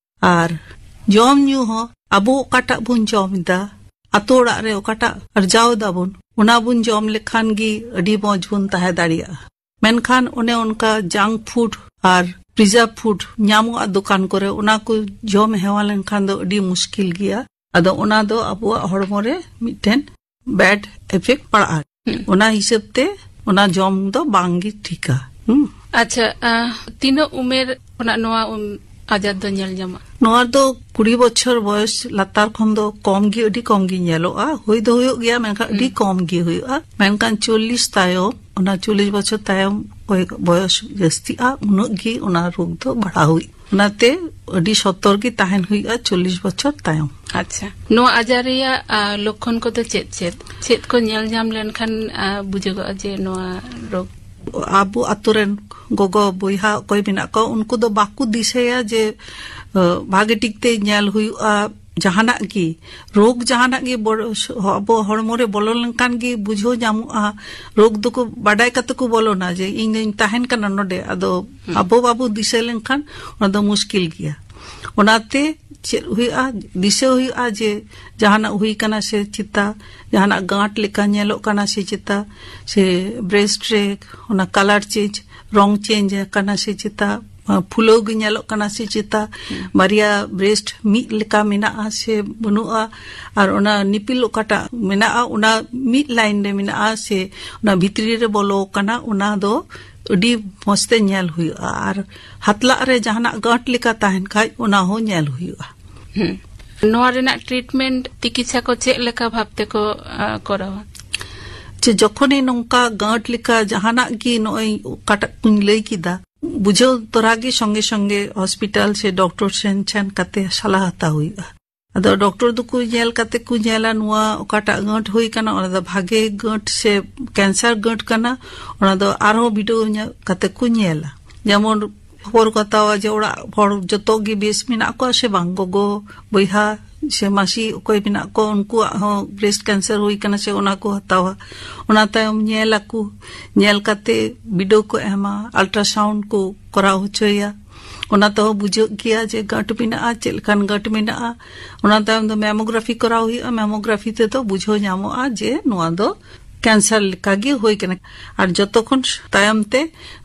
ᱟᱨ ᱡᱚᱢ ᱧᱩ ᱦᱚᱸ ᱟᱵᱚ ᱚᱠᱟᱴᱟᱜ ᱵᱚᱱ ᱡᱚᱢ ᱮᱫᱟ, ᱟᱛᱳ ᱚᱲᱟᱜ ᱨᱮ ᱚᱠᱟᱴᱟᱜ ᱟᱨᱡᱟᱣ ᱫᱟᱵᱚᱱ, ᱚᱱᱟ ᱵᱚᱱ ᱡᱚᱢ ᱞᱮᱠᱷᱟᱱ ᱜᱮ ᱟᱹᱰᱤ ᱢᱚᱡᱽ ᱵᱚᱱ ᱛᱟᱦᱮᱸ ᱫᱟᱲᱮᱭᱟᱜᱼᱟ᱾ ᱢᱮᱱᱠᱷᱟᱱ ᱚᱱᱮ ᱚᱱᱠᱟ ᱡᱟᱝᱠ ᱯᱷᱩᱰ ᱟᱨ ᱯᱨᱤᱡᱟᱨᱵᱷ ᱯᱷᱩᱰ ᱧᱟᱢᱚᱜᱼᱟ ᱫᱚᱠᱟᱱ ᱠᱚᱨᱮ, ᱚᱱᱟ ᱠᱚ ᱡᱚᱢ ᱦᱮᱣᱟ ᱞᱮᱱᱠᱷᱟᱱ ᱫᱚ ᱟᱹᱰᱤ ᱢᱩᱥᱠᱤᱞ ᱜᱮᱭᱟ᱾ ᱟᱫᱚ ᱚᱱᱟ ᱫᱚ ᱟᱵᱚᱣᱟᱜ ᱦᱚᱲᱢᱚ ᱨᱮ ᱢᱤᱫᱴᱮᱱ ᱵᱮᱰ ᱮᱯᱷᱮᱠᱴ ᱯᱟᱲᱟᱜᱼᱟ᱾ ᱦᱩᱸ᱾ ᱚᱱᱟ ᱦᱤᱥᱟᱹᱵ ᱛᱮ ᱚᱱᱟ ᱡᱚᱢ ᱫᱚ ᱵᱟᱝ ᱜᱮ ᱴᱷᱤᱠᱟ᱾ ᱦᱩᱸ᱾ ᱟᱪᱪᱷᱟ, ᱟᱸ, ᱛᱤᱱᱟᱹᱜ ᱩᱢᱮᱨ ᱠᱷᱚᱱᱟᱜ ᱱᱚᱣᱟ ᱩᱢ-, ᱟᱡᱟᱨ ᱫᱚ ᱧᱮᱞ ᱧᱟᱢᱚᱜᱼᱟ? ᱱᱚᱣᱟ ᱫᱚ ᱠᱩᱲᱤ ᱵᱚᱪᱷᱚᱨ ᱵᱚᱭᱚᱥ ᱞᱟᱛᱟᱨ ᱠᱷᱚᱱ ᱫᱚ ᱠᱚᱢ ᱜᱮ, ᱟᱹᱰᱤ ᱠᱚᱢ ᱜᱮ ᱧᱮᱞᱚᱜᱼᱟ᱾ ᱦᱩᱭ ᱫᱚ ᱦᱩᱭᱩᱜ ᱜᱮᱭᱟ, ᱢᱮᱱᱠᱷᱟᱱ ᱟᱹᱰᱤ ᱦᱩᱸ᱾ ᱠᱚᱢ ᱜᱮ ᱦᱩᱭᱩᱜᱼᱟ᱾ ᱢᱮᱱᱠᱷᱟᱱ ᱪᱚᱞᱞᱤᱥ ᱛᱟᱭᱚᱢ, ᱚᱱᱟ ᱪᱚᱞᱞᱤᱥ ᱵᱚᱪᱷᱚᱨ ᱛᱟᱭᱚᱢ ᱚᱠᱚᱭ ᱵᱚᱭᱚᱥ ᱡᱟᱹᱥᱛᱤᱜᱼᱟ, ᱩᱱᱟᱹᱜ ᱜᱮ ᱚᱱᱟ ᱨᱳᱜᱽ ᱫᱚ ᱵᱟᱲᱦᱟᱣ ᱦᱩᱭᱩᱜᱼᱟ᱾ ᱚᱱᱟᱛᱮ ᱟᱹᱰᱤ ᱥᱚᱛᱚᱨ ᱜᱮ ᱛᱟᱦᱮᱱ ᱦᱩᱭᱩᱜᱼᱟ ᱪᱚᱞᱞᱤᱥ ᱵᱚᱪᱷᱚᱨ ᱛᱟᱭᱚᱢ᱾ ᱟᱪᱪᱷᱟ, ᱱᱚᱣᱟ ᱟᱡᱟᱨ ᱨᱮᱭᱟᱜ, ᱟ, ᱞᱚᱠᱠᱷᱚᱱ ᱠᱚᱫᱚ ᱪᱮᱫ ᱪᱮᱫ? ᱪᱮᱫ ᱠᱚ ᱧᱮᱞ ᱧᱟᱢ ᱞᱮᱱᱠᱷᱟᱱ, ᱟ, ᱵᱩᱡᱷᱟᱹᱜᱚᱜᱼᱟ ᱡᱮ ᱱᱚᱣᱟ ᱨᱳᱜᱽ? ᱟᱵᱚ ᱟᱛᱳ ᱨᱮᱱ ᱜᱚᱜᱚ ᱵᱚᱭᱦᱟ ᱚᱠᱚᱭ ᱢᱮᱱᱟᱜ ᱠᱚᱣᱟ, ᱩᱱᱠᱩ ᱫᱚ ᱵᱟᱠᱚ ᱫᱤᱥᱟᱹᱭᱟ ᱡᱮ, ᱟ, ᱵᱷᱟᱜᱮ ᱴᱷᱤᱠ ᱛᱮ ᱧᱮᱞ ᱦᱩᱭᱩᱜᱼᱟ᱾ ᱡᱟᱦᱟᱱᱟᱜ ᱜᱮ ᱨᱳᱜᱽ, ᱡᱟᱦᱟᱱᱟᱜ ᱜᱮ ᱵᱚᱲ-, ᱟᱵᱚ ᱦᱚᱲᱢᱚ ᱨᱮ ᱵᱚᱞᱚ ᱞᱮᱱᱠᱷᱟᱱ ᱜᱮ ᱵᱩᱡᱷᱟᱹᱣ ᱧᱟᱢᱚᱜᱼᱟ᱾ ᱨᱳᱜᱽ ᱫᱚᱠᱚ ᱵᱟᱰᱟᱭ ᱠᱟᱛᱮ ᱠᱚ ᱵᱚᱞᱚᱱᱟ ᱡᱮ ᱤᱧ ᱫᱚᱧ ᱛᱟᱦᱮᱱ ᱠᱟᱱᱟ ᱱᱚᱰᱮ, ᱟᱫᱚ ᱦᱩᱸ᱾ ᱟᱵᱚ ᱵᱟᱵᱚ ᱫᱤᱥᱟᱹ ᱞᱮᱱᱠᱷᱟᱱ ᱚᱱᱟ ᱫᱚ ᱢᱩᱥᱠᱤᱞ ᱜᱮᱭᱟ᱾ ᱚᱱᱟᱛᱮ ᱪᱮᱫ ᱦᱩᱭᱩᱜᱼᱟ, ᱫᱤᱥᱟᱹ ᱦᱩᱭᱩᱜᱼᱟ ᱡᱮ ᱡᱟᱦᱟᱱᱟᱜ ᱦᱩᱭ ᱠᱟᱱᱟ ᱥᱮ ᱪᱮᱛᱟ, ᱡᱟᱦᱟᱱᱟᱜ ᱜᱟᱸᱴ ᱞᱮᱠᱟ ᱧᱮᱞᱚᱜ ᱠᱟᱱᱟ ᱥᱮ ᱪᱮᱛᱟ, ᱥᱮ ᱵᱨᱮᱥᱴ ᱨᱮ ᱚᱱᱟ ᱠᱟᱞᱟᱨ ᱪᱮᱧᱡᱽ, ᱨᱚᱝ ᱪᱮᱧᱡᱽ ᱟᱠᱟᱱᱟ ᱥᱮ ᱪᱮᱛᱟ, ᱯᱷᱩᱞᱟᱹᱣ ᱜᱮ ᱧᱮᱞᱚᱜ ᱠᱟᱱᱟ ᱥᱮ ᱪᱮᱛᱟ, ᱦᱩᱸ᱾ ᱵᱟᱨᱭᱟ ᱵᱨᱮᱥᱴ ᱢᱤᱫ ᱞᱮᱠᱟ ᱢᱮᱱᱟᱜᱼᱟ ᱥᱮ ᱵᱟᱹᱱᱩᱜᱼᱟ, ᱟᱨ ᱚᱱᱟ ᱱᱤᱯᱤᱞ ᱚᱠᱟᱴᱟᱜ ᱢᱮᱱᱟᱜᱼᱟ ᱚᱱᱟ ᱢᱤᱫ ᱞᱟᱭᱤᱱ ᱨᱮ ᱢᱮᱱᱟᱜᱼᱟ ᱥᱮ ᱚᱱᱟ ᱵᱷᱤᱛᱨᱤ ᱨᱮ ᱵᱚᱞᱚ ᱟᱠᱟᱱᱟ, ᱚᱱᱟ ᱫᱚ ᱟᱹᱰᱤ ᱢᱚᱸᱡᱽ ᱛᱮ ᱧᱮᱞ ᱦᱩᱭᱩᱜᱼᱟ᱾ ᱟᱨ ᱦᱟᱛᱞᱟᱜ ᱨᱮ ᱡᱟᱦᱟᱱᱟᱜ ᱜᱟᱸᱴ ᱞᱮᱠᱟ ᱛᱟᱦᱮᱱ ᱠᱷᱟᱡ, ᱚᱱᱟ ᱦᱚᱸ ᱧᱮᱞ ᱦᱩᱭᱩᱜᱼᱟ᱾ ᱦᱩᱸ᱾ ᱱᱚᱣᱟ ᱨᱮᱱᱟᱜ ᱴᱨᱤᱴᱢᱮᱱᱴ, ᱛᱤᱠᱤᱪᱷᱟ ᱠᱚ ᱪᱮᱫ ᱞᱮᱠᱟ ᱵᱷᱟᱵ ᱛᱮᱠᱚ, ᱟ, ᱠᱚᱨᱟᱣᱟ? ᱡᱮ ᱡᱚᱠᱷᱚᱱᱮ ᱱᱚᱝᱠᱟ ᱜᱟᱸᱴ ᱞᱮᱠᱟ ᱡᱟᱦᱟᱱᱟᱜ ᱜᱮ, ᱱᱚᱜᱼᱚᱭ ᱚᱠᱟᱴᱟᱜ ᱠᱚᱧ ᱞᱟᱹᱭ ᱠᱮᱫᱟ, ᱵᱩᱡᱷᱟᱹᱣ ᱛᱚᱨᱟ ᱜᱮ ᱥᱚᱸᱜᱮ ᱥᱚᱸᱜᱮ ᱦᱚᱥᱯᱤᱴᱟᱞ ᱥᱮ ᱰᱚᱠᱴᱚᱨ ᱴᱷᱮᱱ ᱥᱮᱱ ᱠᱟᱛᱮ ᱥᱟᱞᱟ ᱦᱟᱛᱟᱣ ᱦᱩᱭᱩᱜᱼᱟ᱾ ᱟᱫᱚ ᱰᱚᱠᱴᱚᱨ ᱫᱚᱠᱚ ᱧᱮᱞ ᱠᱟᱛᱮ ᱠᱚ ᱧᱮᱞᱟ ᱱᱚᱣᱟ ᱚᱠᱟᱴᱟᱜ ᱜᱟᱸᱴ ᱦᱩᱭ ᱠᱟᱱᱟ, ᱚᱱᱟ ᱫᱚ ᱵᱷᱟᱜᱮ ᱜᱟᱸᱴ ᱥᱮ ᱠᱮᱱᱥᱟᱨ ᱜᱟᱸᱴ ᱠᱟᱱᱟ, ᱚᱱᱟ ᱫᱚ ᱟᱨᱦᱚᱸ ᱵᱤᱰᱟᱹᱣ ᱧᱚᱜ ᱠᱟᱛᱮ ᱠᱚ ᱧᱮᱞᱟ᱾ ᱡᱮᱢᱚᱱ ᱠᱷᱚᱵᱚᱨ ᱠᱚ ᱦᱟᱛᱟᱣᱟ ᱡᱮ ᱚᱲᱟᱜ ᱦᱚᱲ ᱡᱚᱛᱚ ᱜᱮ ᱵᱮᱥ ᱢᱮᱱᱟᱜ ᱠᱚᱣᱟ ᱥᱮ ᱵᱟᱝ, ᱜᱚᱜᱚ, ᱵᱚᱭᱦᱟ ᱥᱮ ᱢᱟᱹᱥᱤ ᱚᱠᱚᱭ ᱢᱮᱱᱟᱜ ᱠᱚᱣᱟ, ᱩᱱᱠᱩᱣᱟᱜ ᱦᱚᱸ ᱵᱨᱮᱥᱴ ᱠᱮᱱᱥᱟᱨ ᱦᱩᱭ ᱠᱟᱱᱟ ᱥᱮ, ᱚᱱᱟ ᱠᱚ ᱦᱟᱛᱟᱣᱟ᱾ ᱚᱱᱟ ᱛᱟᱭᱚᱢ ᱧᱮᱞ ᱟᱠᱚ, ᱧᱮᱞ ᱠᱟᱛᱮ ᱵᱤᱰᱟᱹᱣ ᱠᱚ ᱮᱢᱟ, ᱟᱞᱴᱨᱟᱥᱟᱣᱩᱱᱰ ᱠᱚ ᱠᱚᱨᱟᱣ ᱦᱚᱪᱚᱭᱟ᱾ ᱚᱱᱟ ᱛᱮᱦᱚᱸ ᱵᱩᱡᱷᱟᱹᱜ ᱜᱮᱭᱟ ᱡᱮ ᱜᱟᱸᱴ ᱢᱮᱱᱟᱜᱼᱟ, ᱪᱮᱫ ᱞᱮᱠᱟᱱ ᱜᱟᱸᱴ ᱢᱮᱱᱟᱜᱼᱟ᱾ ᱚᱱᱟ ᱛᱟᱭᱚᱢ ᱫᱚ ᱢᱮᱢᱳᱜᱨᱟᱯᱷᱤ ᱠᱚᱨᱟᱣ ᱦᱩᱭᱩᱜᱼᱟ᱾ ᱢᱮᱢᱳᱜᱨᱟᱯᱷᱤ ᱛᱮᱫᱚ ᱵᱩᱡᱷᱟᱹᱣ ᱧᱟᱢᱚᱜᱼᱟ ᱡᱮ ᱱᱚᱣᱟ ᱫᱚ ᱠᱮᱱᱥᱟᱨ ᱞᱮᱠᱟᱜᱮ ᱦᱩᱭ ᱠᱟᱱᱟ᱾ ᱟᱨ ᱡᱚᱛᱚ ᱠᱷᱚᱱ ᱛᱟᱭᱚᱢ ᱛᱮ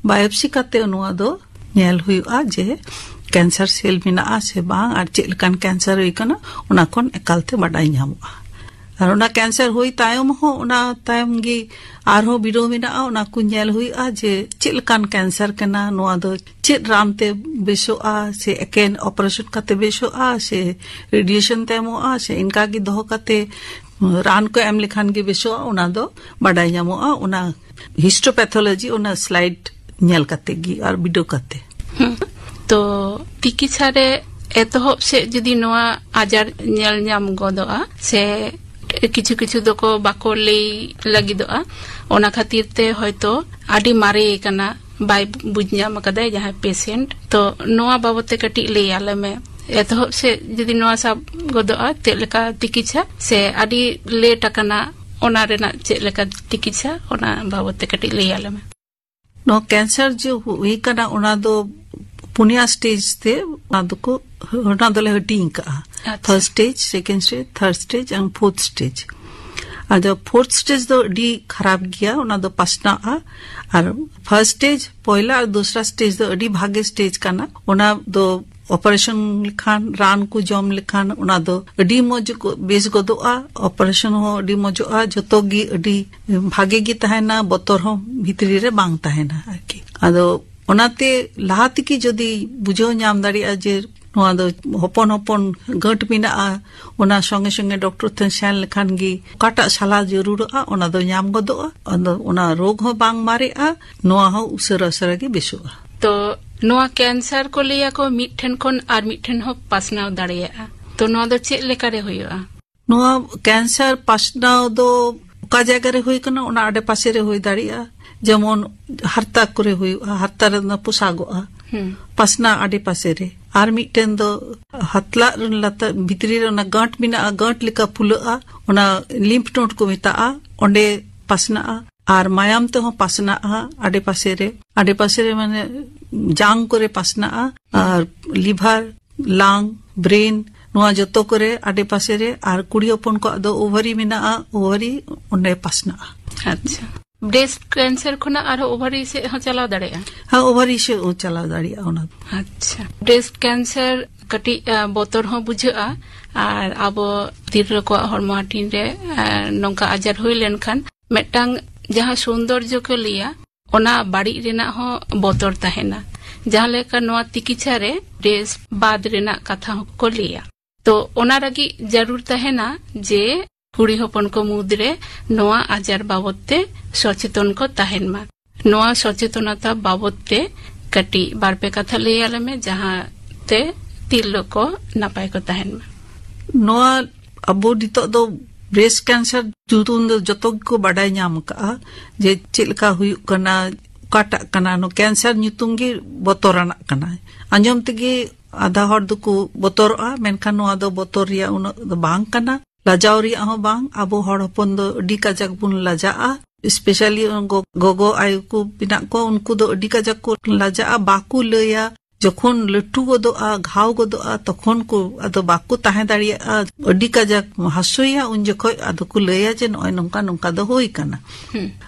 ᱵᱟᱭᱳᱯᱥᱤ ᱠᱟᱛᱮ ᱱᱚᱣᱟ ᱫᱚ ᱧᱮᱞ ᱦᱩᱭᱩᱜᱼᱟ ᱡᱮ ᱠᱮᱱᱥᱟᱨ ᱥᱮᱞ ᱢᱮᱱᱟᱜᱼᱟ ᱥᱮ ᱵᱟᱝ, ᱟᱨ ᱪᱮᱫ ᱞᱮᱠᱟᱱ ᱠᱮᱱᱥᱟᱨ ᱦᱩᱭ ᱠᱟᱱᱟ, ᱚᱱᱟ ᱠᱷᱚᱱ ᱮᱠᱟᱞ ᱛᱮ ᱵᱟᱰᱟᱭ ᱧᱟᱢᱚᱜᱼᱟ᱾ ᱟᱨ ᱚᱱᱟ ᱠᱮᱱᱥᱟᱨ ᱦᱩᱭ ᱛᱟᱭᱚᱢ ᱦᱚᱸ, ᱚᱱᱟ ᱛᱟᱭᱚᱢ ᱜᱮ ᱟᱨᱦᱚᱸ ᱵᱤᱰᱟᱹᱣ ᱢᱮᱱᱟᱜᱼᱟ, ᱚᱱᱟ ᱠᱚ ᱧᱮᱞ ᱦᱩᱭᱩᱜᱼᱟ ᱡᱮ ᱪᱮᱫ ᱞᱮᱠᱟᱱ ᱠᱮᱱᱥᱟᱨ ᱠᱟᱱᱟ, ᱱᱚᱣᱟ ᱫᱚ ᱪᱮᱫ ᱨᱟᱱ ᱛᱮ ᱵᱮᱥᱚᱜᱼᱟ, ᱥᱮ ᱮᱠᱮᱱ ᱚᱯᱟᱨᱮᱥᱚᱱ ᱠᱟᱛᱮ ᱵᱮᱥᱚᱜᱼᱟ, ᱥᱮ ᱨᱮᱰᱤᱭᱮᱥᱚᱱ ᱛᱮ ᱮᱢᱚᱜᱼᱟ, ᱥᱮ ᱤᱱᱠᱟ ᱜᱮ ᱫᱚᱦᱚ ᱠᱟᱛᱮ ᱨᱟᱱ ᱠᱚ ᱮᱢ ᱞᱮᱠᱷᱟᱱ ᱜᱮ ᱵᱮᱥᱚᱜᱼᱟ, ᱚᱱᱟ ᱫᱚ ᱵᱟᱰᱟᱭ ᱧᱟᱢᱚᱜᱼᱟ ᱚᱱᱟ ᱦᱤᱥᱴᱳᱯᱮᱛᱷᱳᱞᱚᱡᱤ, ᱚᱱᱟ ᱥᱞᱟᱭᱤᱰ ᱧᱮᱞ ᱠᱟᱛᱮ ᱜᱮ ᱟᱨ ᱵᱤᱰᱟᱹᱣ ᱠᱟᱛᱮ᱾ ᱦᱩᱸ᱾ ᱛᱚ ᱛᱤᱠᱤᱪᱷᱟ ᱨᱮ ᱮᱛᱚᱦᱚᱵ ᱥᱮᱫ ᱡᱩᱫᱤ ᱱᱚᱣᱟ ᱟᱡᱟᱨ ᱧᱮᱞ ᱧᱟᱢ ᱜᱚᱫᱚᱜᱼᱟ, ᱥᱮ ᱠᱤᱪᱷᱩ ᱠᱤᱪᱷᱩ ᱫᱚᱠᱚ ᱵᱟᱠᱚ ᱞᱟᱹᱭ ᱞᱟᱹᱜᱤᱫᱚᱜᱼᱟ, ᱚᱱᱟ ᱠᱷᱟᱹᱛᱤᱨ ᱛᱮ ᱦᱚᱭᱛᱚ ᱟᱹᱰᱤ ᱢᱟᱨᱮ ᱠᱟᱱᱟ, ᱵᱟᱭ ᱵᱩᱡᱽ ᱧᱟᱢ ᱟᱠᱟᱫᱟᱭ ᱡᱟᱦᱟᱸᱭ ᱯᱮᱥᱮᱱᱴ᱾ ᱛᱚ ᱱᱚᱣᱟ ᱵᱟᱵᱚᱛ ᱛᱮ ᱠᱟᱹᱴᱤᱡ ᱞᱟᱹᱭ ᱟᱞᱮ ᱢᱮ, ᱮᱛᱚᱦᱚᱵ ᱥᱮᱫ ᱡᱩᱫᱤ ᱱᱚᱣᱟ ᱥᱟᱵ ᱜᱚᱫᱚᱜᱼᱟ, ᱪᱮᱫ ᱞᱮᱠᱟ ᱛᱤᱠᱤᱪᱷᱟ ᱥᱮ ᱟᱹᱰᱤ ᱞᱮᱴ ᱟᱠᱟᱱᱟ, ᱚᱱᱟ ᱨᱮᱱᱟᱜ ᱪᱮᱫ ᱞᱮᱠᱟ ᱛᱤᱠᱤᱪᱷᱟ, ᱚᱱᱟ ᱵᱟᱵᱚᱛ ᱛᱮ ᱠᱟᱹᱴᱤᱡ ᱞᱟᱹᱭ ᱟᱞᱮ ᱢᱮ᱾ ᱱᱚᱣᱟ ᱠᱮᱱᱥᱟᱨ ᱡᱮ ᱦᱩᱭ ᱠᱟᱱᱟ, ᱚᱱᱟ ᱫᱚ ᱯᱩᱱᱭᱟ ᱥᱴᱮᱡ ᱛᱮ ᱚᱱᱟ ᱫᱚᱠᱚ, ᱚᱱᱟ ᱫᱚᱞᱮ ᱦᱟᱹᱴᱤᱧ ᱠᱟᱜᱼᱟ᱾ ᱟᱪᱪᱷᱟ᱾ First stage, second stage, third stage and fourth stage. ᱟᱫᱚ ᱯᱷᱳᱨᱛᱷ ᱥᱴᱮᱡ ᱫᱚ ᱟᱹᱰᱤ ᱠᱷᱟᱨᱟᱯ ᱜᱮᱭᱟ, ᱚᱱᱟ ᱫᱚ ᱯᱟᱥᱱᱟᱜᱼᱟ᱾ ᱟᱨ ᱯᱷᱟᱨᱥᱴ ᱥᱴᱮᱡ, ᱯᱚᱭᱞᱟ ᱟᱨ ᱫᱚᱥᱨᱟ ᱥᱴᱮᱡ ᱫᱚ ᱟᱹᱰᱤ ᱵᱷᱟᱜᱮ ᱥᱴᱮᱡ ᱠᱟᱱᱟ᱾ ᱚᱱᱟ ᱫᱚ ᱚᱯᱟᱨᱮᱥᱚᱱ ᱞᱮᱠᱷᱟᱱ, ᱨᱟᱱ ᱠᱚ ᱡᱚᱢ ᱞᱮᱠᱷᱟᱱ, ᱚᱱᱟ ᱫᱚ ᱟᱹᱰᱤ ᱢᱚᱡᱽ ᱠᱚ ᱵᱮᱥ ᱜᱚᱫᱚᱜᱼᱟ᱾ ᱚᱯᱟᱨᱮᱥᱚᱱ ᱦᱚᱸ ᱟᱹᱰᱤ ᱢᱚᱡᱚᱜᱼᱟ, ᱡᱚᱛᱚ ᱜᱮ ᱟᱹᱰᱤ ᱵᱷᱟᱜᱮ ᱜᱮ ᱛᱟᱦᱮᱱᱟ, ᱵᱚᱛᱚᱨ ᱦᱚᱸ ᱵᱷᱤᱛᱨᱤ ᱨᱮ ᱵᱟᱝ ᱛᱟᱦᱮᱱᱟ ᱟᱨᱠᱤ᱾ ᱟᱫᱚ ᱚᱱᱟᱛᱮ ᱞᱟᱦᱟ ᱛᱮᱜᱮ ᱡᱩᱫᱤ ᱵᱩᱡᱷᱟᱹᱣ ᱧᱟᱢ ᱫᱟᱲᱮᱭᱟᱜᱼᱟ ᱡᱮ ᱱᱚᱣᱟ ᱫᱚ ᱦᱚᱯᱚᱱ ᱦᱚᱯᱚᱱ ᱜᱟᱹᱴ ᱢᱮᱱᱟᱜᱼᱟ, ᱚᱱᱟ ᱥᱚᱸᱜᱮ ᱥᱚᱸᱜᱮ ᱰᱚᱠᱴᱚᱨ ᱴᱷᱮᱱ ᱥᱮᱱ ᱞᱮᱠᱷᱟᱱ ᱜᱮ ᱚᱠᱟᱴᱟᱜ ᱥᱟᱞᱟ ᱡᱟᱹᱨᱩᱲᱚᱜᱼᱟ, ᱚᱱᱟ ᱫᱚ ᱧᱟᱢ ᱜᱚᱫᱚᱜᱼᱟ᱾ ᱟᱫᱚ ᱚᱱᱟ ᱨᱳᱜᱽ ᱦᱚᱸ ᱵᱟᱝ ᱢᱟᱨᱮᱜᱼᱟ, ᱱᱚᱣᱟ ᱦᱚᱸ ᱩᱥᱟᱹᱨᱟ ᱩᱥᱟᱹᱨᱟ ᱜᱮ ᱵᱮᱥᱚᱜᱼᱟ᱾ ᱛᱚ ᱱᱚᱣᱟ ᱠᱮᱱᱥᱟᱨ ᱠᱚ ᱞᱟᱹᱭᱟ ᱠᱚ ᱢᱤᱫ ᱴᱷᱮᱱ ᱠᱷᱚᱱ ᱟᱨ ᱢᱤᱫ ᱴᱷᱮᱱ ᱦᱚᱸ ᱯᱟᱥᱱᱟᱣ ᱫᱟᱲᱮᱭᱟᱜᱼᱟ, ᱛᱚ ᱱᱚᱣᱟ ᱫᱚ ᱪᱮᱫ ᱞᱮᱠᱟᱨᱮ ᱦᱩᱭᱩᱜᱼᱟ? ᱱᱚᱣᱟ ᱠᱮᱱᱥᱟᱨ ᱯᱟᱥᱱᱟᱣ ᱫᱚ ᱚᱠᱟ ᱡᱟᱭᱜᱟ ᱨᱮ ᱦᱩᱭ ᱠᱟᱱᱟ, ᱚᱱᱟ ᱟᱰᱮᱯᱟᱥᱮ ᱨᱮ ᱦᱩᱭ ᱫᱟᱲᱮᱭᱟᱜᱼᱟ᱾ ᱡᱮᱢᱚᱱ ᱦᱟᱨᱛᱟ ᱠᱚᱨᱮ ᱦᱩᱭᱩᱜᱼᱟ, ᱦᱟᱨᱛᱟ ᱨᱮᱫᱚ ᱯᱚᱥᱟᱜᱚᱜᱼᱟ᱾ ᱯᱟᱥᱱᱟ ᱟᱰᱮ ᱯᱟᱥᱮ ᱨᱮ᱾ ᱟᱨ ᱢᱤᱫᱴᱮᱱ ᱫᱚ ᱦᱟᱛᱞᱟᱜ ᱨᱮ ᱞᱟᱛᱟᱨ ᱵᱷᱤᱛᱨᱤ ᱨᱮ ᱚᱱᱟ ᱜᱟᱸᱴ ᱢᱮᱱᱟᱜᱼᱟ, ᱜᱟᱸᱴ ᱞᱮᱠᱟ ᱯᱷᱩᱞᱟᱹᱜᱼᱟ, ᱚᱱᱟ ᱞᱤᱢᱯᱷ ᱱᱳᱰ ᱠᱚ ᱢᱮᱛᱟᱜᱼᱟ, ᱚᱸᱰᱮ ᱯᱟᱥᱱᱟᱜᱼᱟ᱾ ᱟᱨ ᱢᱟᱭᱟᱢ ᱛᱮᱦᱚᱸ ᱯᱟᱥᱱᱟᱜᱼᱟ ᱟᱰᱮ ᱯᱟᱥᱮ ᱨᱮ᱾ ᱟᱰᱮ ᱯᱟᱥᱮ ᱨᱮ ᱢᱟᱱᱮ ᱡᱟᱝ ᱠᱚᱨᱮ ᱯᱟᱥᱱᱟᱜᱼᱟ᱾ ᱟᱨ ᱞᱤᱵᱷᱟᱨ, ᱞᱟᱝ, ᱵᱨᱮᱱ, ᱱᱚᱣᱟ ᱡᱚᱛᱚ ᱠᱚᱨᱮ ᱟᱰᱮ ᱯᱟᱥᱮ ᱨᱮ᱾ ᱟᱨ ᱠᱩᱲᱤ ᱦᱚᱯᱚᱱ ᱠᱚᱣᱟᱜ ᱫᱚ ᱳᱵᱷᱟᱨᱤ ᱢᱮᱱᱟᱜᱼᱟ, ᱳᱵᱷᱟᱨᱤ ᱚᱸᱰᱮ ᱯᱟᱥᱱᱟᱜᱼᱟ᱾ ᱟᱪᱪᱷᱟ, ᱵᱨᱮᱥᱴ ᱠᱮᱱᱥᱟᱨ ᱠᱷᱚᱱᱟᱜ ᱟᱨᱦᱚᱸ ᱳᱵᱷᱟᱨᱤ ᱥᱮᱫ ᱦᱚᱸ ᱪᱟᱞᱟᱣ ᱫᱟᱲᱮᱭᱟᱜᱼᱟ? ᱦᱮᱸ, ᱳᱵᱷᱟᱨᱤ ᱥᱮᱫ ᱦᱚᱸ ᱪᱟᱞᱟᱣ ᱫᱟᱲᱮᱭᱟᱜᱼᱟ ᱚᱱᱟ ᱫᱚ᱾ ᱟᱪᱪᱷᱟ, ᱵᱨᱮᱥᱴ ᱠᱮᱱᱥᱟᱨ ᱠᱟᱹᱴᱤᱡ ᱟ, ᱵᱚᱛᱚᱨ ᱦᱚᱸ ᱵᱩᱡᱷᱟᱹᱜᱼᱟ᱾ ᱟᱨ ᱟᱵᱚ ᱛᱤᱨᱞᱟᱹ ᱠᱚᱣᱟᱜ ᱦᱚᱲᱢᱚ ᱦᱟᱹᱴᱤᱧ ᱨᱮ ᱟ, ᱱᱚᱝᱠᱟ ᱟᱡᱟᱨ ᱦᱩᱭ ᱞᱮᱱᱠᱷᱟᱱ ᱢᱤᱫᱴᱟᱝ ᱡᱟᱦᱟᱸ ᱥᱳᱱᱫᱚᱨᱡᱚ ᱠᱚ ᱞᱟᱹᱭᱟ, ᱚᱱᱟ ᱵᱟᱹᱲᱤᱡ ᱨᱮᱱᱟᱜ ᱦᱚᱸ ᱵᱚᱛᱚᱨ ᱛᱟᱦᱮᱱᱟ᱾ ᱡᱟᱦᱟᱸ ᱞᱮᱠᱟ ᱱᱚᱣᱟ ᱛᱤᱠᱤᱪᱷᱟ ᱨᱮ ᱵᱨᱮᱥᱴ ᱵᱟᱫ ᱨᱮᱱᱟᱜ ᱠᱟᱛᱷᱟ ᱦᱚᱸᱠᱚ ᱞᱟᱹᱭᱟ᱾ ᱛᱚ ᱚᱱᱟ ᱞᱟᱹᱜᱤᱫ ᱡᱟᱹᱨᱩᱲ ᱛᱟᱦᱮᱱᱟ ᱡᱮ ᱠᱩᱲᱤ ᱦᱚᱯᱚᱱ ᱠᱚ ᱢᱩᱫᱽᱨᱮ ᱱᱚᱣᱟ ᱟᱡᱟᱨ ᱵᱟᱵᱚᱛ ᱛᱮ ᱥᱚᱪᱮᱛᱚᱱ ᱠᱚ ᱛᱟᱦᱮᱱ ᱢᱟ᱾ ᱱᱚᱣᱟ ᱥᱚᱪᱮᱛᱚᱱᱚᱛᱟ ᱵᱟᱵᱚᱛ ᱛᱮ ᱠᱟᱹᱴᱤᱡ ᱵᱟᱨ ᱯᱮ ᱠᱟᱛᱷᱟ ᱞᱟᱹᱭ ᱟᱞᱮ ᱢᱮ, ᱡᱟᱦᱟᱸ ᱛᱮ ᱛᱤᱨᱞᱟᱹ ᱠᱚ ᱱᱟᱯᱟᱭ ᱠᱚ ᱛᱟᱦᱮᱱ ᱢᱟ᱾ ᱱᱚᱣᱟ ᱟᱵᱚ ᱱᱤᱛᱚᱜ ᱫᱚ ᱵᱨᱮᱥᱴ ᱠᱮᱱᱥᱟᱨ ᱧᱩᱛᱩᱢ ᱫᱚ ᱡᱚᱛᱚ ᱜᱮᱠᱚ ᱵᱟᱰᱟᱭ ᱧᱟᱢ ᱟᱠᱟᱫᱼᱟ ᱡᱮ ᱪᱮᱫ ᱞᱮᱠᱟ ᱦᱩᱭᱩᱜ ᱠᱟᱱᱟ, ᱚᱠᱟᱴᱟᱜ ᱠᱟᱱᱟ᱾ ᱱᱚᱣᱟ ᱠᱮᱱᱥᱟᱨ ᱧᱩᱛᱩᱢ ᱜᱮ ᱵᱚᱛᱚᱨᱟᱱᱟᱜ ᱠᱟᱱᱟ᱾ ᱟᱸᱡᱚᱢ ᱛᱮᱜᱮ ᱟᱫᱷᱟ ᱦᱚᱲ ᱫᱚᱠᱚ ᱵᱚᱛᱚᱨᱚᱜᱼᱟ, ᱢᱮᱱᱠᱷᱟᱱ ᱱᱚᱣᱟ ᱫᱚ ᱵᱚᱛᱚᱨ ᱨᱮᱭᱟᱜ ᱩᱱᱟᱹᱜ ᱫᱚ ᱵᱟᱝ ᱠᱟᱱᱟ, ᱞᱟᱡᱟᱣ ᱨᱮᱭᱟᱜ ᱦᱚᱸ ᱵᱟᱝ᱾ ᱟᱵᱚ ᱦᱚᱲ ᱦᱚᱯᱚᱱ ᱫᱚ ᱟᱹᱰᱤ ᱠᱟᱡᱟᱠ ᱵᱚᱱ ᱞᱟᱡᱟᱜᱼᱟ, ᱮᱥᱯᱮᱥᱟᱞᱤ ᱜᱚᱜᱚ ᱟᱭᱳ ᱠᱚ ᱢᱮᱱᱟᱜ ᱠᱚᱣᱟ, ᱩᱱᱠᱩ ᱫᱚ ᱟᱹᱰᱤ ᱠᱟᱡᱟᱠ ᱠᱚ ᱞᱟᱡᱟᱜᱼᱟ, ᱵᱟᱠᱚ ᱞᱟᱹᱭᱟ᱾ ᱡᱚᱠᱷᱚᱱ ᱞᱟᱹᱴᱩ ᱜᱚᱫᱚᱜᱼᱟ, ᱜᱷᱟᱣ ᱜᱚᱫᱚᱜᱼᱟ, ᱛᱚᱠᱷᱚᱱ ᱠᱚ ᱟᱫᱚ ᱵᱟᱠᱚ ᱛᱟᱦᱮᱸ ᱫᱟᱲᱮᱭᱟᱜᱼᱟ, ᱟᱹᱰᱤ ᱠᱟᱡᱟᱠ ᱦᱟᱹᱥᱩᱭᱟ, ᱩᱱ ᱡᱚᱠᱷᱚᱡ ᱟᱫᱚ ᱠᱚ ᱞᱟᱹᱭᱟ ᱡᱮ ᱱᱚᱜᱼᱚᱭ ᱱᱚᱝᱠᱟ ᱱᱚᱝᱠᱟ ᱫᱚ ᱦᱩᱭ ᱠᱟᱱᱟ᱾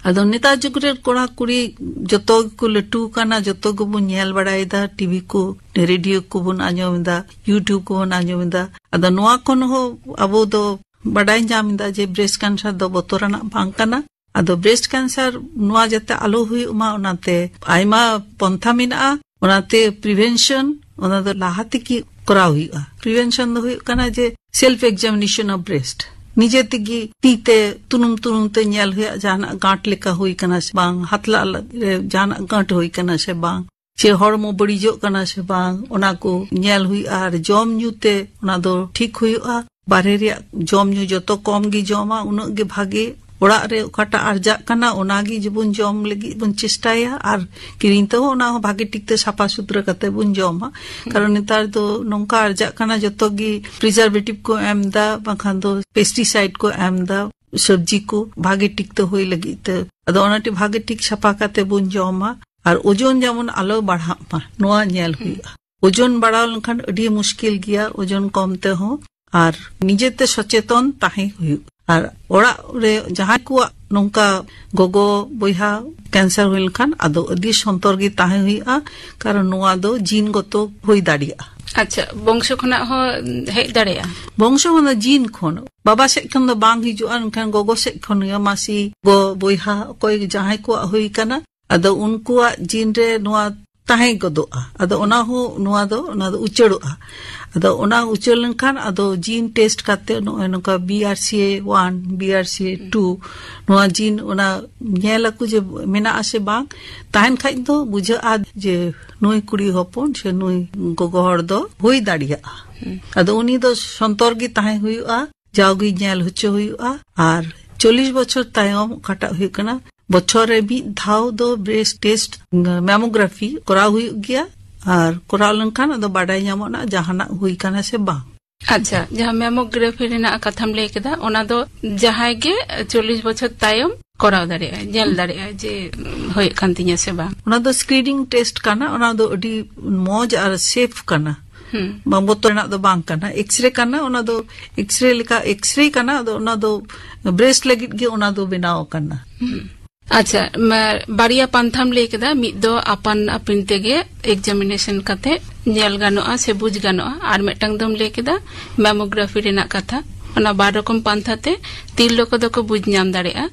ᱟᱫᱚ ᱱᱮᱛᱟᱨ ᱡᱩᱜᱽ ᱨᱮ ᱠᱚᱲᱟ ᱠᱩᱲᱤ ᱡᱚᱛᱚ ᱜᱮᱠᱚ ᱞᱟᱹᱴᱩ ᱠᱟᱱᱟ, ᱡᱚᱛᱚ ᱜᱮᱵᱚᱱ ᱧᱮᱞ ᱵᱟᱲᱟᱭᱮᱫᱟ, ᱴᱤᱵᱷᱤ ᱠᱚ, ᱨᱮᱰᱤᱭᱳ ᱠᱚᱵᱚᱱ ᱟᱸᱡᱚᱢ ᱮᱫᱟ, ᱭᱩᱴᱩᱵᱽ ᱠᱚᱵᱚᱱ ᱟᱸᱡᱚᱢ ᱮᱫᱟ᱾ ᱟᱫᱚ ᱱᱚᱣᱟ ᱠᱷᱚᱱ ᱦᱚᱸ ᱟᱵᱚ ᱫᱚ ᱵᱟᱰᱟᱭ ᱧᱟᱢ ᱮᱫᱟ ᱡᱮ ᱵᱨᱮᱥᱴ ᱠᱮᱱᱥᱟᱨ ᱫᱚ ᱵᱚᱛᱚᱨᱟᱱᱟᱜ ᱵᱟᱝ ᱠᱟᱱᱟ᱾ ᱟᱫᱚ ᱵᱨᱮᱥᱴ ᱠᱮᱱᱥᱟᱨ ᱱᱚᱣᱟ ᱡᱟᱛᱮ ᱟᱞᱚ ᱦᱩᱭᱩᱜ ᱢᱟ, ᱚᱱᱟᱛᱮ ᱟᱭᱢᱟ ᱯᱚᱱᱛᱷᱟ ᱢᱮᱱᱟᱜᱼᱟ᱾ ᱚᱱᱟᱛᱮ ᱯᱨᱤᱵᱷᱮᱱᱥᱚᱱ, ᱚᱱᱟ ᱫᱚ ᱞᱟᱦᱟ ᱛᱮᱜᱮ ᱠᱚᱨᱟᱣ ᱦᱩᱭᱩᱜᱼᱟ᱾ ᱯᱨᱤᱵᱷᱮᱱᱥᱚᱱ ᱫᱚ ᱦᱩᱭᱩᱜ ᱠᱟᱱᱟ ᱡᱮ ᱥᱮᱞᱯ ᱮᱠᱡᱟᱢᱤᱱᱮᱥᱚᱱ ᱚᱯᱷ ᱵᱨᱮᱥᱴ, ᱱᱤᱡᱮ ᱛᱮᱜᱮ ᱛᱤ ᱛᱮ ᱛᱩᱱᱩᱢ ᱛᱩᱱᱩᱢ ᱛᱮ ᱧᱮᱞ ᱦᱩᱭᱩᱜᱼᱟ, ᱡᱟᱦᱟᱱᱟᱜ ᱜᱟᱸᱴ ᱞᱮᱠᱟ ᱦᱩᱭ ᱠᱟᱱᱟ ᱥᱮ ᱵᱟᱝ, ᱦᱟᱛᱞᱟᱜ ᱨᱮ ᱡᱟᱦᱟᱱᱟᱜ ᱜᱟᱸᱴ ᱦᱩᱭ ᱠᱟᱱᱟ ᱥᱮ ᱵᱟᱝ, ᱪᱮ ᱦᱚᱲᱢᱚ ᱵᱟᱹᱲᱤᱡᱚᱜ ᱠᱟᱱᱟ ᱥᱮ ᱵᱟᱝ, ᱚᱱᱟ ᱠᱚ ᱧᱮᱞ ᱦᱩᱭᱩᱜᱼᱟ᱾ ᱟᱨ ᱡᱚᱢ ᱧᱩ ᱛᱮ ᱚᱱᱟ ᱫᱚ ᱴᱷᱤᱠ ᱦᱩᱭᱩᱜᱼᱟ᱾ ᱵᱟᱨᱦᱮ ᱨᱮᱭᱟᱜ ᱡᱚᱢ ᱧᱩ ᱡᱚᱛᱚ ᱠᱚᱢ ᱜᱮ ᱡᱚᱢᱟ, ᱩᱱᱟᱹᱜ ᱜᱮ ᱵᱷᱟᱜᱮ᱾ ᱚᱲᱟᱜ ᱨᱮ ᱚᱠᱟᱴᱟᱜ ᱟᱨᱡᱟᱜ ᱠᱟᱱᱟ, ᱚᱱᱟᱜᱮ ᱡᱮᱵᱚᱱ ᱡᱚᱢ ᱞᱟᱹᱜᱤᱫ ᱵᱚᱱ ᱪᱮᱥᱴᱟᱭᱟ᱾ ᱟᱨ ᱠᱤᱨᱤᱧ ᱛᱮᱦᱚᱸ ᱚᱱᱟ ᱦᱚᱸ ᱵᱷᱟᱜᱮ ᱴᱷᱤᱠ ᱛᱮ ᱥᱟᱯᱷᱟ ᱥᱩᱛᱨᱟᱹ ᱠᱟᱛᱮ ᱵᱚᱱ ᱡᱚᱢᱟ᱾ ᱠᱟᱨᱚᱱ ᱱᱮᱛᱟᱨ ᱫᱚ ᱱᱚᱝᱠᱟ ᱟᱨᱡᱟᱜ ᱠᱟᱱᱟ, ᱡᱚᱛᱚ ᱜᱮ ᱯᱨᱤᱡᱟᱨᱵᱷᱮᱴᱤᱵᱷ ᱠᱚ ᱮᱢ ᱮᱫᱟ, ᱵᱟᱝᱠᱷᱟᱱ ᱫᱚ ᱯᱮᱥᱴᱤᱥᱟᱭᱤᱰ ᱠᱚ ᱮᱢ ᱮᱫᱟ ᱥᱚᱵᱽᱡᱤ ᱠᱚ ᱵᱷᱟᱜᱮ ᱴᱷᱤᱠ ᱛᱮ ᱦᱩᱭ ᱞᱟᱹᱜᱤᱫ ᱛᱮ᱾ ᱟᱫᱚ ᱚᱱᱟᱛᱮ ᱵᱷᱟᱜᱮ ᱴᱷᱤᱠ ᱥᱟᱯᱷᱟ ᱠᱟᱛᱮ ᱵᱚᱱ ᱡᱚᱢᱟ᱾ ᱟᱨ ᱳᱡᱚᱱ ᱡᱮᱢᱚᱱ ᱟᱞᱚ ᱵᱟᱲᱦᱟᱜ ᱢᱟ, ᱱᱚᱣᱟ ᱧᱮᱞ ᱦᱩᱭᱩᱜᱼᱟ᱾ ᱳᱡᱚᱱ ᱵᱟᱲᱟᱣ ᱞᱮᱱᱠᱷᱟᱱ ᱟᱹᱰᱤ ᱢᱩᱥᱠᱤᱞ ᱜᱮᱭᱟ ᱳᱡᱚᱱ ᱠᱚᱢ ᱛᱮᱦᱚᱸ᱾ ᱟᱨ ᱱᱤᱡᱮᱛᱮ ᱥᱚᱪᱮᱛᱚᱱ ᱛᱟᱦᱮᱸ ᱦᱩᱭᱩᱜᱼᱟ᱾ ᱟᱨ ᱚᱲᱟᱜ ᱨᱮ ᱡᱟᱦᱟᱸᱭ ᱠᱚᱣᱟᱜ ᱱᱚᱝᱠᱟ ᱜᱚᱜᱚ ᱵᱚᱭᱦᱟ ᱠᱮᱱᱥᱟᱨ ᱦᱩᱭ ᱞᱮᱱᱠᱷᱟᱱ, ᱟᱫᱚ ᱟᱹᱰᱤ ᱥᱚᱱᱛᱚᱨ ᱜᱮ ᱛᱟᱦᱮᱸ ᱦᱩᱭᱩᱜᱼᱟ, ᱠᱟᱨᱚᱱ ᱱᱚᱣᱟ ᱫᱚ ᱡᱤᱱ ᱜᱚᱛᱚ ᱦᱩᱭ ᱫᱟᱲᱮᱭᱟᱜᱼᱟ᱾ ᱟᱪᱪᱷᱟ, ᱵᱚᱝᱥᱚ ᱠᱷᱚᱱᱟᱜ ᱦᱚᱸ ᱦᱮᱡ ᱫᱟᱲᱮᱭᱟᱜᱼᱟ? ᱵᱚᱝᱥᱚ ᱠᱷᱚᱱ ᱫᱚ ᱡᱤᱱ ᱠᱷᱚᱱ, ᱵᱟᱵᱟ ᱥᱮᱫ ᱠᱷᱚᱱ ᱫᱚ ᱵᱟᱝ ᱦᱤᱡᱩᱜᱼᱟ, ᱢᱮᱱᱠᱷᱟᱱ ᱜᱚᱜᱚ ᱥᱮᱫ ᱠᱷᱚᱱ ᱜᱮ, ᱢᱟᱹᱥᱤ, ᱜᱚ, ᱵᱚᱭᱦᱟ, ᱚᱠᱚᱭ ᱡᱟᱦᱟᱸᱭ ᱠᱚᱣᱟᱜ ᱦᱩᱭ ᱠᱟᱱᱟ, ᱟᱫᱚ ᱩᱱᱠᱩᱣᱟᱜ ᱡᱤᱱ ᱨᱮ ᱱᱚᱣᱟ ᱛᱟᱦᱮᱸ ᱜᱚᱫᱚᱜᱼᱟ᱾ ᱟᱫᱚ ᱚᱱᱟ ᱦᱚᱸ, ᱱᱚᱣᱟ ᱫᱚ, ᱚᱱᱟ ᱫᱚ ᱩᱪᱟᱹᱲᱚᱜᱼᱟ᱾ ᱟᱫᱚ ᱚᱱᱟ ᱩᱪᱟᱹᱲ ᱞᱮᱱᱠᱷᱟᱱ ᱟᱫᱚ ᱡᱤᱱ ᱴᱮᱥᱴ ᱠᱟᱛᱮ ᱱᱚᱜᱼᱚᱭ ᱱᱚᱝᱠᱟ ᱵᱤ ᱟᱨ ᱥᱤ ᱮ ᱚᱣᱟᱱ, ᱵᱤ ᱟᱨ ᱥᱤ ᱮ ᱴᱩ, ᱱᱚᱣᱟ ᱡᱤᱱ ᱚᱱᱟ ᱧᱮᱞ ᱟᱠᱚ ᱡᱮ ᱢᱮᱱᱟᱜᱼᱟ ᱥᱮ ᱵᱟᱝ᱾ ᱛᱟᱦᱮᱱ ᱠᱷᱟᱡ ᱫᱚ ᱵᱩᱡᱷᱟᱹᱜᱼᱟ ᱡᱮ ᱱᱩᱭ ᱠᱩᱲᱤ ᱦᱚᱯᱚᱱ ᱥᱮ ᱱᱩᱭ ᱜᱚᱜᱚ ᱦᱚᱲ ᱫᱚ ᱦᱩᱭ ᱫᱟᱲᱮᱭᱟᱜᱼᱟ᱾ ᱟᱫᱚ ᱩᱱᱤ ᱫᱚ ᱥᱚᱱᱛᱚᱨ ᱜᱮ ᱛᱟᱦᱮᱸ ᱦᱩᱭᱩᱜᱼᱟ, ᱡᱟᱣᱜᱮ ᱧᱮᱞ ᱦᱚᱪᱚ ᱦᱩᱭᱩᱜᱼᱟ᱾ ᱟᱨ ᱪᱚᱞᱞᱤᱥ ᱵᱚᱪᱷᱚᱨ ᱛᱟᱭᱚᱢ ᱚᱠᱟᱴᱟᱜ ᱦᱩᱭᱩᱜ ᱠᱟᱱᱟ, ᱵᱚᱪᱷᱚᱨ ᱨᱮ ᱢᱤᱫ ᱫᱷᱟᱣ ᱫᱚ ᱵᱨᱮᱥᱴ ᱴᱮᱥᱴ, ᱢᱮᱢᱳᱜᱨᱟᱯᱷᱤ ᱠᱚᱨᱟᱣ ᱦᱩᱭᱩᱜ ᱜᱮᱭᱟ᱾ ᱟᱨ ᱠᱚᱨᱟᱣ ᱞᱮᱱᱠᱷᱟᱱ ᱟᱫᱚ ᱵᱟᱰᱟᱭ ᱧᱟᱢᱚᱜᱼᱟ ᱡᱟᱦᱟᱱᱟᱜ ᱦᱩᱭ ᱠᱟᱱᱟ ᱥᱮ ᱵᱟᱝ᱾ ᱟᱪᱪᱷᱟ, ᱡᱟᱦᱟᱸ ᱢᱮᱢᱳᱜᱨᱟᱯᱷᱤ ᱨᱮᱱᱟᱜ ᱠᱟᱛᱷᱟᱢ ᱞᱟᱹᱭ ᱠᱮᱫᱟ, ᱚᱱᱟ ᱫᱚ ᱡᱟᱦᱟᱸᱭ ᱜᱮ ᱪᱚᱞᱞᱤᱥ ᱵᱚᱪᱷᱚᱨ ᱛᱟᱭᱚᱢ ᱠᱚᱨᱟᱣ ᱫᱟᱲᱮᱭᱟᱜᱼᱟ, ᱧᱮᱞ ᱫᱟᱲᱮᱭᱟᱜᱼᱟ ᱡᱮ ᱦᱩᱭᱩᱜ ᱠᱟᱱ ᱛᱤᱧᱟ ᱥᱮ ᱵᱟᱝ᱾ ᱚᱱᱟ ᱫᱚ ᱥᱠᱨᱤᱱᱤᱝ ᱴᱮᱥᱴ ᱠᱟᱱᱟ, ᱚᱱᱟ ᱫᱚ ᱟᱹᱰᱤ ᱢᱚᱡᱽ ᱟᱨ ᱥᱮᱯᱷ ᱠᱟᱱᱟ᱾ ᱦᱩᱸ᱾ ᱵᱟᱝ ᱵᱚᱛᱚᱨ ᱨᱮᱱᱟᱜ ᱫᱚ ᱵᱟᱝ ᱠᱟᱱᱟ, ᱮᱠᱥᱨᱮ ᱠᱟᱱᱟ᱾ ᱚᱱᱟ ᱫᱚ ᱮᱠᱥᱨᱮ ᱞᱮᱠᱟ ᱮᱠᱥᱨᱮ ᱠᱟᱱᱟ, ᱟᱫᱚ ᱚᱱᱟ ᱫᱚ ᱵᱨᱮᱥᱴ ᱞᱟᱹᱜᱤᱫ ᱜᱮ ᱚᱱᱟ ᱫᱚ ᱵᱮᱱᱟᱣ ᱟᱠᱟᱱᱟ᱾ ᱦᱩᱸ᱾ ᱟᱪᱪᱷᱟ, ᱢᱟ-, ᱵᱟᱨᱭᱟ ᱯᱟᱱᱛᱷᱟᱢ ᱞᱟᱹᱭ ᱠᱮᱫᱟ, ᱢᱤᱫ ᱫᱚ ᱟᱯᱟᱱ ᱟᱹᱯᱤᱱ ᱛᱮᱜᱮ ᱮᱠᱡᱟᱢᱤᱱᱮᱥᱚᱱ ᱠᱟᱛᱮ ᱧᱮᱞ ᱜᱟᱱᱚᱜᱼᱟ ᱥᱮ ᱵᱩᱡᱽ ᱜᱟᱱᱚᱜᱼᱟ, ᱟᱨ ᱢᱤᱫᱴᱟᱝ ᱫᱚᱢ ᱞᱟᱹᱭ ᱠᱮᱫᱟ ᱢᱮᱢᱳᱜᱨᱟᱯᱷᱤ ᱨᱮᱱᱟᱜ ᱠᱟᱛᱷᱟ᱾ ᱚᱱᱟ ᱵᱟᱨ ᱨᱚᱠᱚᱢ ᱯᱟᱱᱛᱷᱟ ᱛᱮ ᱛᱤᱨᱞᱟᱹ ᱠᱚᱫᱚ ᱠᱚ ᱵᱩᱡᱽ ᱧᱟᱢ ᱫᱟᱲᱮᱭᱟᱜᱼᱟ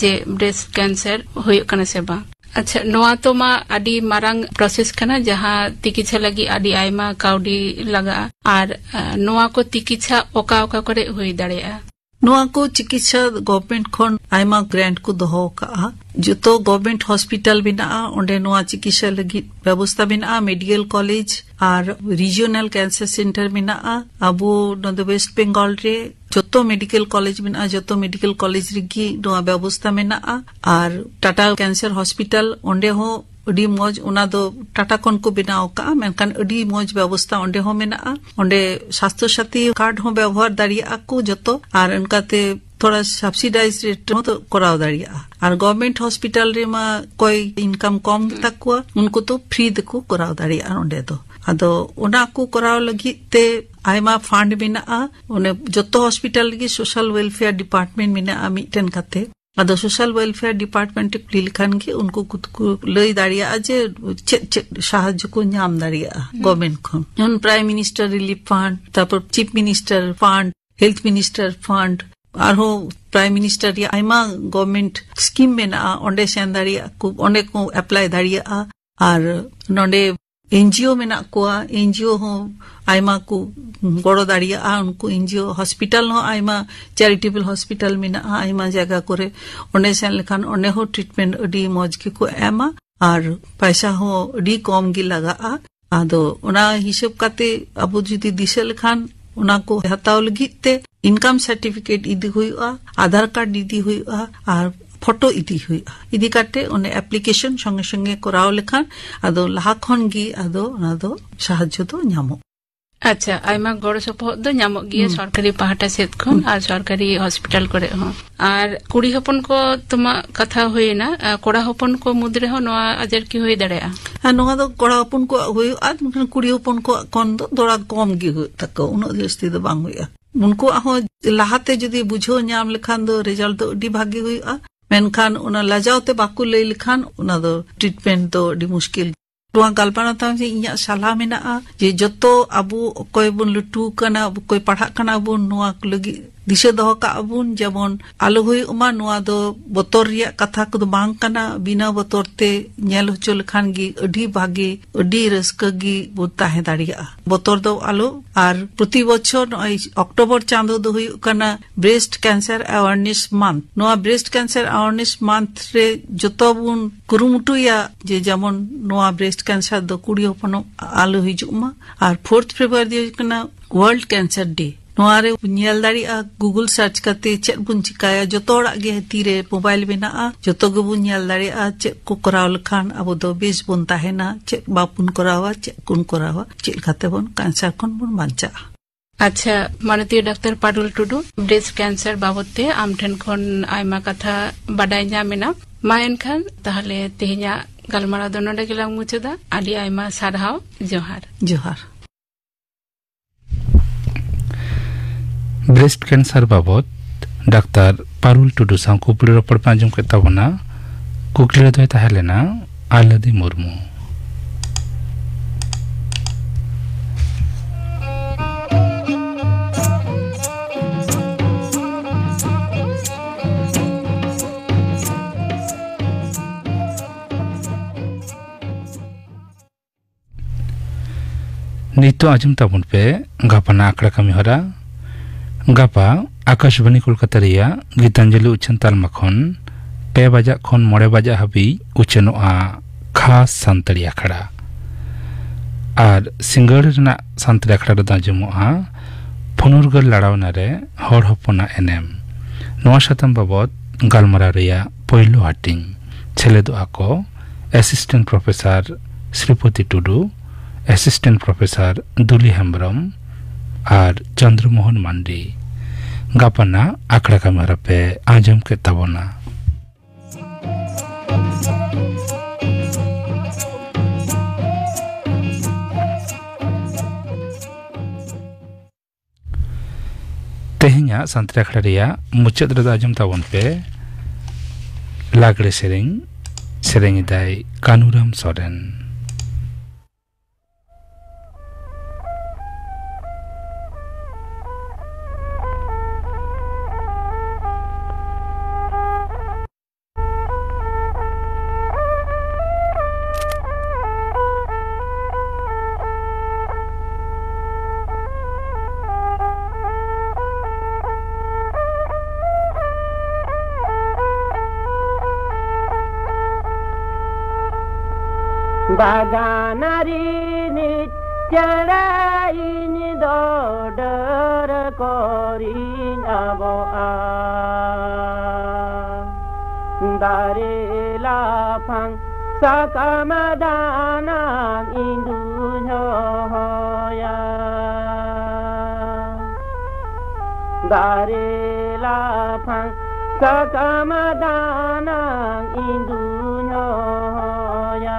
ᱡᱮ ᱵᱨᱮᱥᱴ ᱠᱮᱱᱥᱟᱨ ᱦᱩᱭᱩᱜ ᱠᱟᱱᱟ ᱥᱮ ᱵᱟᱝ᱾ ᱟᱪᱪᱷᱟ, ᱱᱚᱣᱟ ᱛᱚ ᱢᱟ ᱟᱹᱰᱤ ᱢᱟᱨᱟᱝ ᱯᱨᱚᱥᱮᱥ ᱠᱟᱱᱟ, ᱡᱟᱦᱟᱸ ᱛᱤᱠᱤᱪᱷᱟ ᱞᱟᱹᱜᱤᱫ ᱟᱹᱰᱤ ᱟᱭᱢᱟ ᱠᱟᱹᱣᱰᱤ ᱞᱟᱜᱟᱜᱼᱟ, ᱟᱨ, ᱟ, ᱱᱚᱣᱟ ᱠᱚ ᱛᱤᱠᱤᱪᱷᱟ ᱚᱠᱟ ᱚᱠᱟ ᱠᱚᱨᱮ ᱦᱩᱭ ᱫᱟᱲᱮᱭᱟᱜᱼᱟ? ᱱᱚᱣᱟ ᱠᱚ ᱪᱤᱠᱤᱛᱥᱟ ᱜᱚᱵᱷᱢᱮᱱᱴ ᱠᱷᱚᱱ ᱟᱭᱢᱟ ᱜᱨᱟᱱᱴ ᱠᱚ ᱫᱚᱦᱚ ᱟᱠᱟᱫᱼᱟ᱾ ᱡᱚᱛᱚ ᱜᱚᱵᱷᱢᱮᱱᱴ ᱦᱚᱥᱯᱤᱴᱟᱞ ᱢᱮᱱᱟᱜᱼᱟ, ᱚᱸᱰᱮ ᱱᱚᱣᱟ ᱪᱤᱠᱤᱛᱥᱟ ᱞᱟᱹᱜᱤᱫ ᱵᱮᱵᱚᱥᱛᱟ ᱢᱮᱱᱟᱜᱼᱟ᱾ ᱢᱮᱰᱤᱠᱮᱞ ᱠᱚᱞᱮᱡᱽ ᱟᱨ ᱨᱤᱡᱤᱭᱚᱱᱟᱞ ᱠᱮᱱᱥᱟᱨ ᱥᱮᱱᱴᱟᱨ ᱢᱮᱱᱟᱜᱼᱟ᱾ ᱟᱵᱚ ᱱᱚᱰᱮ ᱣᱮᱥᱴ ᱵᱮᱝᱜᱚᱞ ᱨᱮ ᱡᱚᱛᱚ ᱢᱮᱰᱤᱠᱮᱞ ᱠᱚᱞᱮᱡᱽ ᱢᱮᱱᱟᱜᱼᱟ, ᱡᱚᱛᱚ ᱢᱮᱰᱤᱠᱮᱞ ᱠᱚᱞᱮᱡᱽ ᱨᱮᱜᱮ ᱱᱚᱣᱟ ᱵᱮᱵᱚᱥᱛᱟ ᱢᱮᱱᱟᱜᱼᱟ᱾ ᱟᱨ ᱴᱟᱴᱟ ᱠᱮᱱᱥᱟᱨ ᱦᱚᱥᱯᱤᱴᱟᱞ, ᱚᱸᱰᱮ ᱦᱚᱸ ᱟᱹᱰᱤ ᱢᱚᱡᱽ, ᱚᱱᱟ ᱫᱚ ᱴᱟᱴᱟ ᱠᱷᱚᱱ ᱠᱚ ᱵᱮᱱᱟᱣ ᱟᱠᱟᱫᱼᱟ, ᱢᱮᱱᱠᱷᱟᱱ ᱟᱹᱰᱤ ᱢᱚᱡᱽ ᱵᱮᱵᱚᱥᱛᱟ ᱚᱸᱰᱮ ᱦᱚᱸ ᱢᱮᱱᱟᱜᱼᱟ᱾ ᱚᱸᱰᱮ ᱥᱟᱥᱛᱷᱚ ᱥᱟᱛᱷᱤ ᱠᱟᱨᱰ ᱦᱚᱸ ᱵᱮᱵᱚᱦᱟᱨ ᱫᱟᱲᱮᱭᱟᱜᱼᱟ ᱠᱚ ᱡᱚᱛᱚ, ᱟᱨ ᱚᱱᱠᱟᱛᱮ ᱛᱷᱚᱲᱟ ᱥᱟᱵᱥᱤᱰᱟᱭᱤᱡᱽ ᱨᱮᱴ ᱦᱚᱸ ᱛᱚ ᱠᱚᱨᱟᱣ ᱫᱟᱲᱮᱭᱟᱜᱼᱟ᱾ ᱟᱨ ᱜᱚᱵᱷᱢᱮᱱᱴ ᱦᱚᱥᱯᱤᱴᱟᱞ ᱨᱮᱢᱟ ᱚᱠᱚᱭ ᱤᱱᱠᱟᱢ ᱠᱚᱢ ᱜᱮᱛᱟ ᱠᱚᱣᱟ, ᱩᱱᱠᱩ ᱛᱚ ᱯᱷᱨᱤ ᱛᱮᱠᱚ ᱠᱚᱨᱟᱣ ᱫᱟᱲᱮᱭᱟᱜᱼᱟ ᱚᱸᱰᱮ ᱫᱚ᱾ ᱟᱫᱚ ᱚᱱᱟ ᱠᱚ ᱠᱚᱨᱟᱣ ᱞᱟᱹᱜᱤᱫ ᱛᱮ ᱟᱭᱢᱟ ᱯᱷᱟᱱᱰ ᱢᱮᱱᱟᱜᱼᱟ᱾ ᱚᱱᱮ ᱡᱚᱛᱚ ᱦᱚᱥᱯᱤᱴᱟᱞ ᱨᱮᱜᱮ ᱥᱳᱥᱟᱞ ᱣᱮᱞᱯᱷᱮᱭᱟᱨ ᱰᱤᱯᱟᱨᱴᱢᱮᱱᱴ ᱢᱮᱱᱟᱜᱼᱟ ᱢᱤᱫᱴᱮᱱ ᱠᱟᱛᱮ᱾ ᱟᱫᱚ ᱥᱳᱥᱟᱞ ᱣᱮᱞᱯᱷᱮᱭᱟᱨ ᱰᱤᱯᱟᱨᱴᱢᱮᱱᱴ ᱨᱮ ᱠᱩᱞᱤ ᱞᱮᱠᱷᱟᱱ ᱜᱮ ᱩᱱᱠᱩ ᱠᱚ ᱠᱚ ᱞᱟᱹᱭ ᱫᱟᱲᱮᱭᱟᱜᱼᱟ ᱡᱮ ᱪᱮᱫ ᱪᱮᱫ ᱥᱟᱦᱟᱡᱽᱡᱚ ᱠᱚ ᱧᱟᱢ ᱫᱟᱲᱮᱭᱟᱜᱼᱟ ᱜᱚᱵᱷᱢᱮᱱᱴ ᱠᱷᱚᱱ᱾ ᱡᱮᱢᱚᱱ ᱯᱨᱟᱭᱤᱢ ᱢᱤᱱᱤᱥᱴᱟᱨ ᱨᱤᱞᱤᱯ ᱯᱷᱟᱱᱰ, ᱛᱟᱨᱯᱚᱨ chief minister fund, health minister fund, ᱟᱨᱦᱚᱸ ᱯᱨᱟᱭᱤᱢ ᱢᱤᱱᱤᱥᱴᱟᱨ ᱨᱮᱭᱟᱜ ᱟᱭᱢᱟ ᱜᱚᱵᱷᱢᱮᱱᱴ ᱥᱠᱤᱢ ᱢᱮᱱᱟᱜᱼᱟ, ᱚᱸᱰᱮ ᱥᱮᱱ ᱫᱟᱲᱮᱭᱟᱜᱼᱟ ᱠᱚ, ᱚᱸᱰᱮ ᱠᱚ ᱮᱯᱞᱟᱭ ᱫᱟᱲᱮᱭᱟᱜᱼᱟ᱾ ᱟᱨ ᱱᱚᱰᱮ ᱮᱱᱡᱤᱳ ᱢᱮᱱᱟᱜ ᱠᱚᱣᱟ, ᱮᱱᱡᱤᱳ ᱦᱚᱸ ᱟᱭᱢᱟ ᱠᱚ ᱜᱚᱲᱚ ᱫᱟᱲᱮᱭᱟᱜᱼᱟ᱾ ᱩᱱᱠᱩ ᱮᱱᱡᱤᱳ ᱦᱚᱥᱯᱤᱴᱟᱞ ᱦᱚᱸ ᱟᱭᱢᱟ ᱪᱮᱨᱤᱴᱮᱵᱚᱞ ᱦᱚᱥᱯᱤᱴᱟᱞ ᱢᱮᱱᱟᱜᱼᱟ ᱟᱭᱢᱟ ᱡᱟᱭᱜᱟ ᱠᱚᱨᱮ, ᱚᱸᱰᱮ ᱥᱮᱱ ᱞᱮᱠᱷᱟᱱ ᱚᱸᱰᱮ ᱦᱚᱸ ᱴᱨᱤᱴᱢᱮᱱᱴ ᱟᱹᱰᱤ ᱢᱚᱡᱽ ᱜᱮᱠᱚ ᱮᱢᱟ ᱟᱨ ᱯᱟᱭᱥᱟ ᱦᱚᱸ ᱟᱹᱰᱤ ᱠᱚᱢ ᱜᱮ ᱞᱟᱜᱟᱜᱼᱟ᱾ ᱟᱫᱚ ᱚᱱᱟ ᱦᱤᱥᱟᱹᱵ ᱠᱟᱛᱮ ᱟᱵᱚ ᱡᱩᱫᱤ ᱫᱤᱥᱟᱹ ᱞᱮᱠᱷᱟᱱ ᱚᱱᱟ ᱠᱚ ᱦᱟᱛᱟᱣ ᱞᱟᱹᱜᱤᱫ ᱛᱮ ᱤᱱᱠᱟᱢ ᱥᱟᱨᱴᱤᱯᱷᱤᱠᱮᱴ ᱤᱫᱤ ᱦᱩᱭᱩᱜᱼᱟ, ᱟᱫᱷᱟᱨ ᱠᱟᱨᱰ ᱤᱫᱤ ᱦᱩᱭᱩᱜᱼᱟ ᱟᱨ ᱯᱷᱳᱴᱳ ᱤᱫᱤ ᱦᱩᱭᱩᱜᱼᱟ᱾ ᱤᱫᱤ ᱠᱟᱛᱮ ᱚᱱᱮ ᱮᱯᱞᱤᱠᱮᱥᱚᱱ ᱥᱚᱸᱜᱮ ᱥᱚᱸᱜᱮ ᱠᱚᱨᱟᱣ ᱞᱮᱠᱷᱟᱱ ᱟᱫᱚ ᱞᱟᱦᱟ ᱠᱷᱚᱱ ᱜᱮ ᱟᱫᱚ ᱚᱱᱟ ᱫᱚ ᱥᱟᱦᱟᱡᱽᱡᱚ ᱫᱚ ᱧᱟᱢᱚᱜᱼᱟ᱾ ᱟᱪᱪᱷᱟ, ᱟᱭᱢᱟ ᱜᱚᱲᱚ ᱥᱚᱯᱚᱦᱚᱫ ᱫᱚ ᱧᱟᱢᱚᱜ ᱜᱮᱭᱟ ᱦᱩᱸ᱾ ᱥᱚᱨᱠᱟᱨᱤ ᱯᱟᱦᱴᱟ ᱥᱮᱫ ᱠᱷᱚᱱ ᱦᱩᱸ᱾ ᱟᱨ ᱥᱚᱨᱠᱟᱨᱤ ᱦᱚᱥᱯᱤᱴᱟᱞ ᱠᱚᱨᱮ ᱦᱚᱸ᱾ ᱟᱨ ᱠᱩᱲᱤ ᱦᱚᱯᱚᱱ ᱠᱚ ᱛᱚᱢᱟ ᱠᱟᱛᱷᱟ ᱦᱩᱭᱮᱱᱟ, ᱟᱨ ᱠᱚᱲᱟ ᱦᱚᱯᱚᱱ ᱠᱚ ᱢᱩᱫᱽ ᱨᱮᱦᱚᱸ ᱱᱚᱣᱟ ᱟᱡᱟᱨ ᱠᱤ ᱦᱩᱭ ᱫᱟᱲᱮᱭᱟᱜᱼᱟ? ᱟᱨ ᱱᱚᱣᱟ ᱫᱚ ᱠᱚᱲᱟ ᱦᱚᱯᱚᱱ ᱠᱚᱣᱟᱜ ᱦᱩᱭᱩᱜᱼᱟ, ᱢᱮᱱᱠᱷᱟᱱ ᱠᱩᱲᱤ ᱦᱚᱯᱚᱱ ᱠᱚᱣᱟᱜ ᱠᱷᱚᱱ ᱫᱚ ᱛᱷᱚᱲᱟ ᱠᱚᱢ ᱜᱮ ᱦᱩᱭᱩᱜ ᱛᱟᱠᱚᱣᱟ, ᱩᱱᱟᱹᱜ ᱡᱟᱹᱥᱛᱤ ᱫᱚ ᱵᱟᱝ ᱦᱩᱭᱩᱜᱼᱟ᱾ ᱩᱱᱠᱩᱣᱟᱜ ᱦᱚᱸ ᱞᱟᱦᱟᱛᱮ ᱡᱩᱫᱤ ᱵᱩᱡᱷᱟᱹᱣ ᱧᱟᱢ ᱞᱮᱠᱷᱟᱱ ᱫᱚ ᱨᱮᱡᱟᱞᱴ ᱫᱚ ᱟᱹᱰᱤ ᱵᱷᱟᱜᱤ ᱦᱩᱭᱩᱜᱼᱟ, ᱢᱮᱱᱠᱷᱟᱱ ᱚᱱᱟ ᱞᱟᱡᱟᱣ ᱛᱮ ᱵᱟᱠᱚ ᱞᱟᱹᱭ ᱞᱮᱠᱷᱟᱱ ᱚᱱᱟ ᱫᱚ ᱴᱨᱤᱴᱢᱮᱱᱴ ᱫᱚ ᱟᱹᱰᱤ ᱢᱩᱥᱠᱤᱞ᱾ ᱱᱚᱣᱟ ᱠᱟᱞᱯᱟᱱᱟ ᱛᱟᱢ ᱡᱮ ᱤᱧᱟᱹᱜ ᱥᱟᱞᱦᱟ ᱢᱮᱱᱟᱜᱼᱟ ᱡᱮ ᱡᱚᱛᱚ ᱟᱵᱚ ᱚᱠᱚᱭ ᱵᱚᱱ ᱞᱟᱹᱴᱩ ᱠᱟᱱᱟ, ᱚᱠᱚᱭ ᱯᱟᱲᱦᱟᱜ ᱠᱟᱱᱟ ᱵᱚᱱ, ᱱᱚᱣᱟ ᱠᱚ ᱞᱟᱹᱜᱤᱫ ᱫᱤᱥᱟᱹ ᱫᱚᱦᱚ ᱠᱟᱜ ᱵᱚᱱ, ᱡᱮᱢᱚᱱ ᱟᱞᱚ ᱦᱩᱭᱩᱜ ᱢᱟ᱾ ᱱᱚᱣᱟ ᱫᱚ ᱵᱚᱛᱚᱨ ᱨᱮᱭᱟᱜ ᱠᱟᱛᱷᱟ ᱠᱚᱫᱚ ᱵᱟᱝ ᱠᱟᱱᱟ᱾ ᱵᱤᱱᱟᱹ ᱵᱚᱛᱚᱨ ᱛᱮ ᱧᱮᱞ ᱦᱚᱪᱚ ᱞᱮᱠᱷᱟᱱ ᱜᱮ ᱟᱹᱰᱤ ᱵᱷᱟᱜᱮ, ᱟᱹᱰᱤ ᱨᱟᱹᱥᱠᱟᱹ ᱜᱮ ᱵᱚᱱ ᱛᱟᱦᱮᱸ ᱫᱟᱲᱮᱭᱟᱜᱼᱟ᱾ ᱵᱚᱛᱚᱨ ᱫᱚ ᱟᱞᱚ᱾ ᱟᱨ ᱯᱨᱚᱛᱤ ᱵᱚᱪᱷᱚᱨ ᱱᱚᱜᱼᱚᱭ ᱚᱠᱴᱳᱵᱚᱨ ᱪᱟᱸᱫᱚ ᱫᱚ ᱦᱩᱭᱩᱜ ᱠᱟᱱᱟ Breast Cancer Awareness Month᱾ ᱱᱚᱣᱟ Breast Cancer Awareness Month ᱨᱮ ᱡᱚᱛᱚ ᱵᱚᱱ ᱠᱩᱨᱩᱢᱩᱴᱩᱭᱟ ᱡᱮ ᱡᱮᱢᱚᱱ ᱱᱚᱣᱟ breast cancer ᱫᱚ ᱠᱩᱲᱤ ᱦᱚᱯᱚᱱᱚᱜ ᱟᱞᱚ ᱦᱤᱡᱩᱜ ᱢᱟ᱾ ᱟᱨ fourth February ᱫᱚ ᱦᱩᱭᱩᱜ ᱠᱟᱱᱟ World Cancer Day᱾ ᱱᱚᱣᱟ ᱨᱮ ᱧᱮᱞ ᱫᱟᱲᱮᱭᱟᱜᱼᱟ, Google search ᱠᱟᱛᱮ ᱪᱮᱫ ᱵᱚᱱ ᱪᱤᱠᱟᱭᱟ᱾ ᱡᱚᱛᱚ ᱦᱚᱲᱟᱜ ᱜᱮ ᱛᱤ ᱨᱮ mobile ᱢᱮᱱᱟᱜᱼᱟ, ᱡᱚᱛᱚ ᱜᱮᱵᱚᱱ ᱧᱮᱞ ᱫᱟᱲᱮᱭᱟᱜᱼᱟ ᱪᱮᱫ ᱠᱚ ᱠᱚᱨᱟᱣ ᱞᱮᱠᱷᱟᱱ ᱟᱵᱚ ᱫᱚ ᱵᱮᱥ ᱵᱚᱱ ᱛᱟᱦᱮᱱᱟ, ᱪᱮᱫ ᱵᱟᱵᱚᱱ ᱠᱚᱨᱟᱣᱟ, ᱪᱮᱫ ᱵᱚᱱ ᱠᱚᱨᱟᱣᱟ, ᱪᱮᱫ ᱞᱮᱠᱟᱛᱮ ᱵᱚᱱ cancer ᱠᱷᱚᱱ ᱵᱚᱱ ᱵᱟᱧᱪᱟᱜᱼᱟ᱾ ᱟᱪᱪᱷᱟ, ᱢᱟᱱᱚᱛᱤᱭᱟᱹ ᱰᱟᱠᱛᱟᱨ ᱯᱟᱨᱩᱞ ᱴᱩᱰᱩ, breast cancer ᱵᱟᱵᱚᱛ ᱛᱮ ᱟᱢ ᱴᱷᱮᱱ ᱠᱷᱚᱱ ᱟᱭᱢᱟ ᱠᱟᱛᱷᱟ ᱵᱟᱰᱟᱭ ᱧᱟᱢ ᱮᱱᱟ᱾ ᱢᱟ ᱮᱱᱠᱷᱟᱱ ᱛᱟᱦᱚᱞᱮ ᱛᱮᱦᱮᱧᱟᱜ ᱜᱟᱞᱢᱟᱨᱟᱣ ᱫᱚ ᱱᱚᱰᱮ ᱜᱮᱞᱟᱝ ᱢᱩᱪᱟᱹᱫᱟ᱾ ᱟᱹᱰᱤ ᱟᱭᱢᱟ ᱥᱟᱨᱦᱟᱣ᱾ ᱡᱚᱦᱟᱨ᱾ ᱡᱚᱦᱟᱨ᱾ Breast cancer ᱵᱟᱵᱚᱛ ᱰᱟᱠᱛᱟᱨ ᱯᱟᱨᱩᱞ ᱴᱩᱰᱩ ᱥᱟᱶ ᱠᱩᱠᱞᱤ ᱨᱚᱯᱚᱲ ᱯᱮ ᱟᱸᱡᱚᱢ ᱠᱮᱫ ᱛᱟᱵᱚᱱᱟ᱾ ᱠᱩᱠᱞᱤ ᱨᱮᱫᱚᱭ ᱛᱟᱦᱮᱸ ᱞᱮᱱᱟ ᱟᱞᱟᱫᱤ ᱢᱩᱨᱢᱩ᱾ ᱱᱤᱛᱚᱜ ᱟᱸᱡᱚᱢ ᱛᱟᱵᱚᱱ ᱯᱮ ᱜᱟᱯᱟᱱᱟᱜ ᱟᱠᱷᱲᱟ ᱠᱟᱹᱢᱤ ᱦᱚᱨᱟ᱾ ᱜᱟᱯᱟ ᱟᱠᱟᱥᱵᱟᱱᱤ ᱠᱳᱞᱠᱟᱛᱟ ᱨᱮᱭᱟᱜ ᱜᱤᱛᱟᱧᱡᱚᱞᱤ ᱩᱪᱷᱟᱹᱱ ᱛᱟᱞᱢᱟ ᱠᱷᱚᱱ ᱯᱮ ᱵᱟᱡᱟᱜ ᱠᱷᱚᱱ ᱢᱚᱬᱮ ᱵᱟᱡᱟᱜ ᱦᱟᱹᱵᱤᱡ ᱩᱪᱷᱟᱹᱱᱚᱜᱼᱟ ᱠᱷᱟᱥ ᱥᱟᱱᱛᱟᱲᱤ ᱟᱠᱷᱲᱟ᱾ ᱟᱨ ᱥᱤᱸᱜᱟᱹᱲ ᱨᱮᱱᱟᱜ ᱥᱟᱱᱛᱟᱲᱤ ᱟᱠᱷᱲᱟ ᱨᱮᱫᱚ ᱟᱸᱡᱚᱢᱚᱜᱼᱟ ᱯᱷᱩᱱᱩᱨᱜᱟᱹᱞ ᱞᱟᱲᱟᱣᱱᱟ ᱨᱮ ᱦᱚᱲ ᱦᱚᱯᱚᱱᱟᱜ ᱮᱱᱮᱢ᱾ ᱱᱚᱣᱟ ᱥᱟᱛᱟᱢ ᱵᱟᱵᱚᱛ ᱜᱟᱞᱢᱟᱨᱟᱣ ᱨᱮᱭᱟᱜ ᱯᱳᱭᱞᱳ ᱦᱟᱹᱴᱤᱧ ᱥᱮᱞᱮᱫᱚᱜᱼᱟ ᱠᱚ Assistant Professor ᱥᱨᱤᱯᱚᱛᱤ ᱴᱩᱰᱩ, Assistant Professor ᱫᱩᱞᱤ ᱦᱮᱢᱵᱽᱨᱚᱢ ᱟᱨ ᱪᱚᱱᱫᱨᱚᱢᱳᱦᱚᱱ ᱢᱟᱱᱰᱤ᱾ ᱜᱟᱯᱟᱱᱟᱜ ᱟᱠᱷᱲᱟ ᱠᱟᱹᱢᱤ ᱦᱚᱨᱟ ᱯᱮ ᱟᱸᱡᱚᱢ ᱠᱮᱫ ᱛᱟᱵᱚᱱᱟ᱾ ᱛᱮᱦᱮᱧᱟᱜ ᱥᱟᱱᱛᱟᱲᱤ ᱟᱠᱷᱲᱟ ᱨᱮᱭᱟᱜ ᱢᱩᱪᱟᱹᱫ ᱨᱮᱫᱚ ᱟᱸᱡᱚᱢ ᱛᱟᱵᱚᱱ ᱯᱮ ᱞᱟᱜᱽᱲᱮ ᱥᱮᱨᱮᱧ᱾ ᱥᱮᱨᱮᱧ ᱮᱫᱟᱭ ᱠᱟᱹᱱᱩᱨᱟᱢ ᱥᱚᱨᱮᱱ᱾ ᱵᱟᱜᱟᱱ ᱨᱤᱱᱤᱡ ᱪᱮᱬᱮ ᱤᱧ ᱫᱚ ᱰᱟᱹᱨ ᱠᱚᱨᱤᱧ ᱟᱵᱚᱜᱼᱟ᱾ ᱫᱟᱨᱮ ᱞᱟᱯᱷᱟᱝ ᱥᱟᱠᱟᱢ ᱫᱟᱱᱟᱝ ᱤᱧ ᱫᱩᱧ ᱦᱚᱦᱚᱭᱟ᱾ ᱫᱟᱨᱮ ᱞᱟᱯᱷᱟᱝ ᱥᱟᱠᱟᱢ ᱫᱟᱱᱟᱝ ᱤᱧ ᱫᱩᱧ ᱦᱚᱦᱚᱭᱟ᱾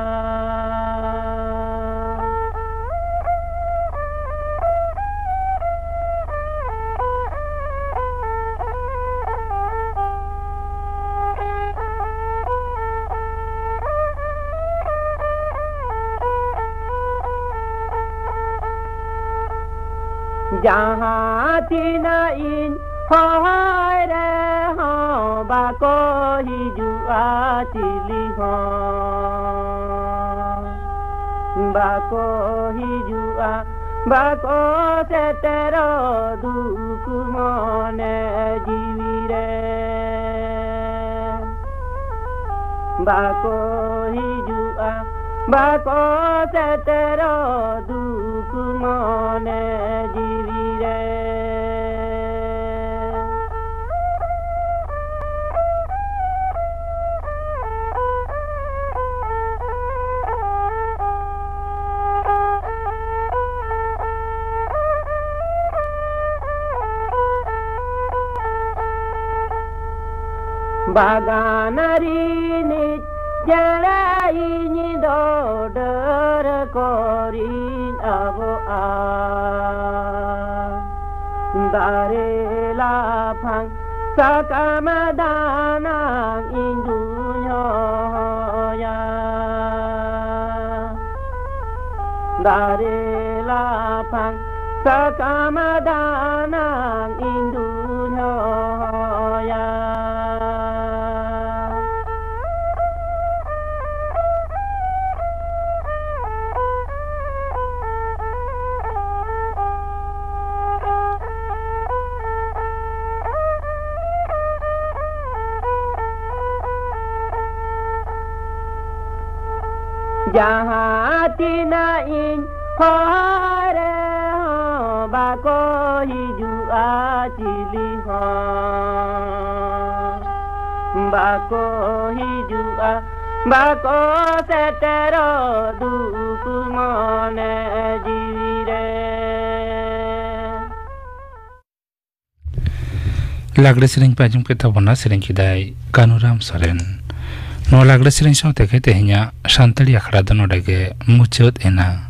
ᱡᱟᱦᱟᱸ ᱛᱤᱱᱟᱹᱜ ᱤᱧ ᱦᱚᱦᱚᱭ ᱨᱮᱦᱚᱸ ᱵᱟᱠᱚ ᱦᱤᱡᱩᱜᱼᱟ ᱪᱤᱞᱤ ᱦᱚᱸ᱾ ᱵᱟᱠᱚ ᱦᱤᱡᱩᱜᱼᱟ, ᱵᱟᱠᱚ ᱥᱮᱴᱮᱨᱚᱜ ᱫᱩᱠ ᱢᱚᱱᱮ ᱡᱤᱣᱤ ᱨᱮ᱾ ᱵᱟᱠᱚ ᱦᱤᱡᱩᱜᱼᱟ, ᱵᱟᱠᱚ ᱥᱮᱴᱮᱨᱚᱜ ᱫᱩᱠ ᱢᱚᱱᱮ ᱡᱤᱣᱤ ᱨᱮ᱾ ᱵᱟᱜᱟᱱ ᱨᱤᱱᱤᱡ ᱪᱮᱬᱮ ᱤᱧ ᱫᱚ ᱰᱟᱹᱨ ᱠᱚᱨᱤᱧ ᱟᱵᱚᱜᱼᱟ᱾ ᱫᱟᱨᱮ ᱞᱟᱯᱷᱟᱝ ᱥᱟᱠᱟᱢ ᱫᱟᱱᱟᱝ ᱤᱧ ᱫᱩᱧ ᱦᱚᱦᱚᱭᱟ᱾ ᱫᱟᱨᱮ ᱞᱟᱯᱷᱟᱝ ᱥᱟᱠᱟᱢ ᱫᱟᱱᱟᱝ ᱤᱧ ᱫᱩᱧ ᱦᱚᱦᱚᱭᱟ᱾ ᱡᱟᱦᱟᱸ ᱛᱤᱱᱟᱹᱜ ᱤᱧ ᱦᱚᱦᱚ ᱨᱮᱦᱚᱸ ᱵᱟᱠᱚ ᱦᱤᱡᱩᱜᱼᱟ ᱪᱤᱞᱤ ᱦᱚᱸ᱾ ᱵᱟᱠᱚ ᱦᱤᱡᱩᱜᱼᱟ, ᱵᱟᱠᱚ ᱥᱮᱴᱮᱨᱚᱜ ᱫᱩᱠ ᱢᱚᱱᱮ ᱡᱤᱣᱤ ᱨᱮ᱾ ᱞᱟᱜᱽᱲᱮ ᱥᱮᱨᱮᱧ ᱯᱮ ᱟᱸᱡᱚᱢ ᱠᱮᱫ ᱛᱟᱵᱚᱱᱟ, ᱥᱮᱨᱮᱧ ᱠᱮᱫᱟᱭ ᱠᱟᱹᱱᱩᱨᱟᱢ ᱥᱚᱨᱮᱱ᱾ ᱱᱚᱣᱟ ᱞᱟᱜᱽᱲᱮ ᱥᱮᱨᱮᱧ ᱥᱟᱶ ᱛᱮᱜᱮ ᱛᱮᱦᱮᱧᱟᱜ ᱥᱟᱱᱛᱟᱲᱤ ᱟᱠᱷᱲᱟ ᱫᱚ ᱱᱚᱰᱮ ᱜᱮ ᱢᱩᱪᱟᱹᱫ ᱮᱱᱟ᱾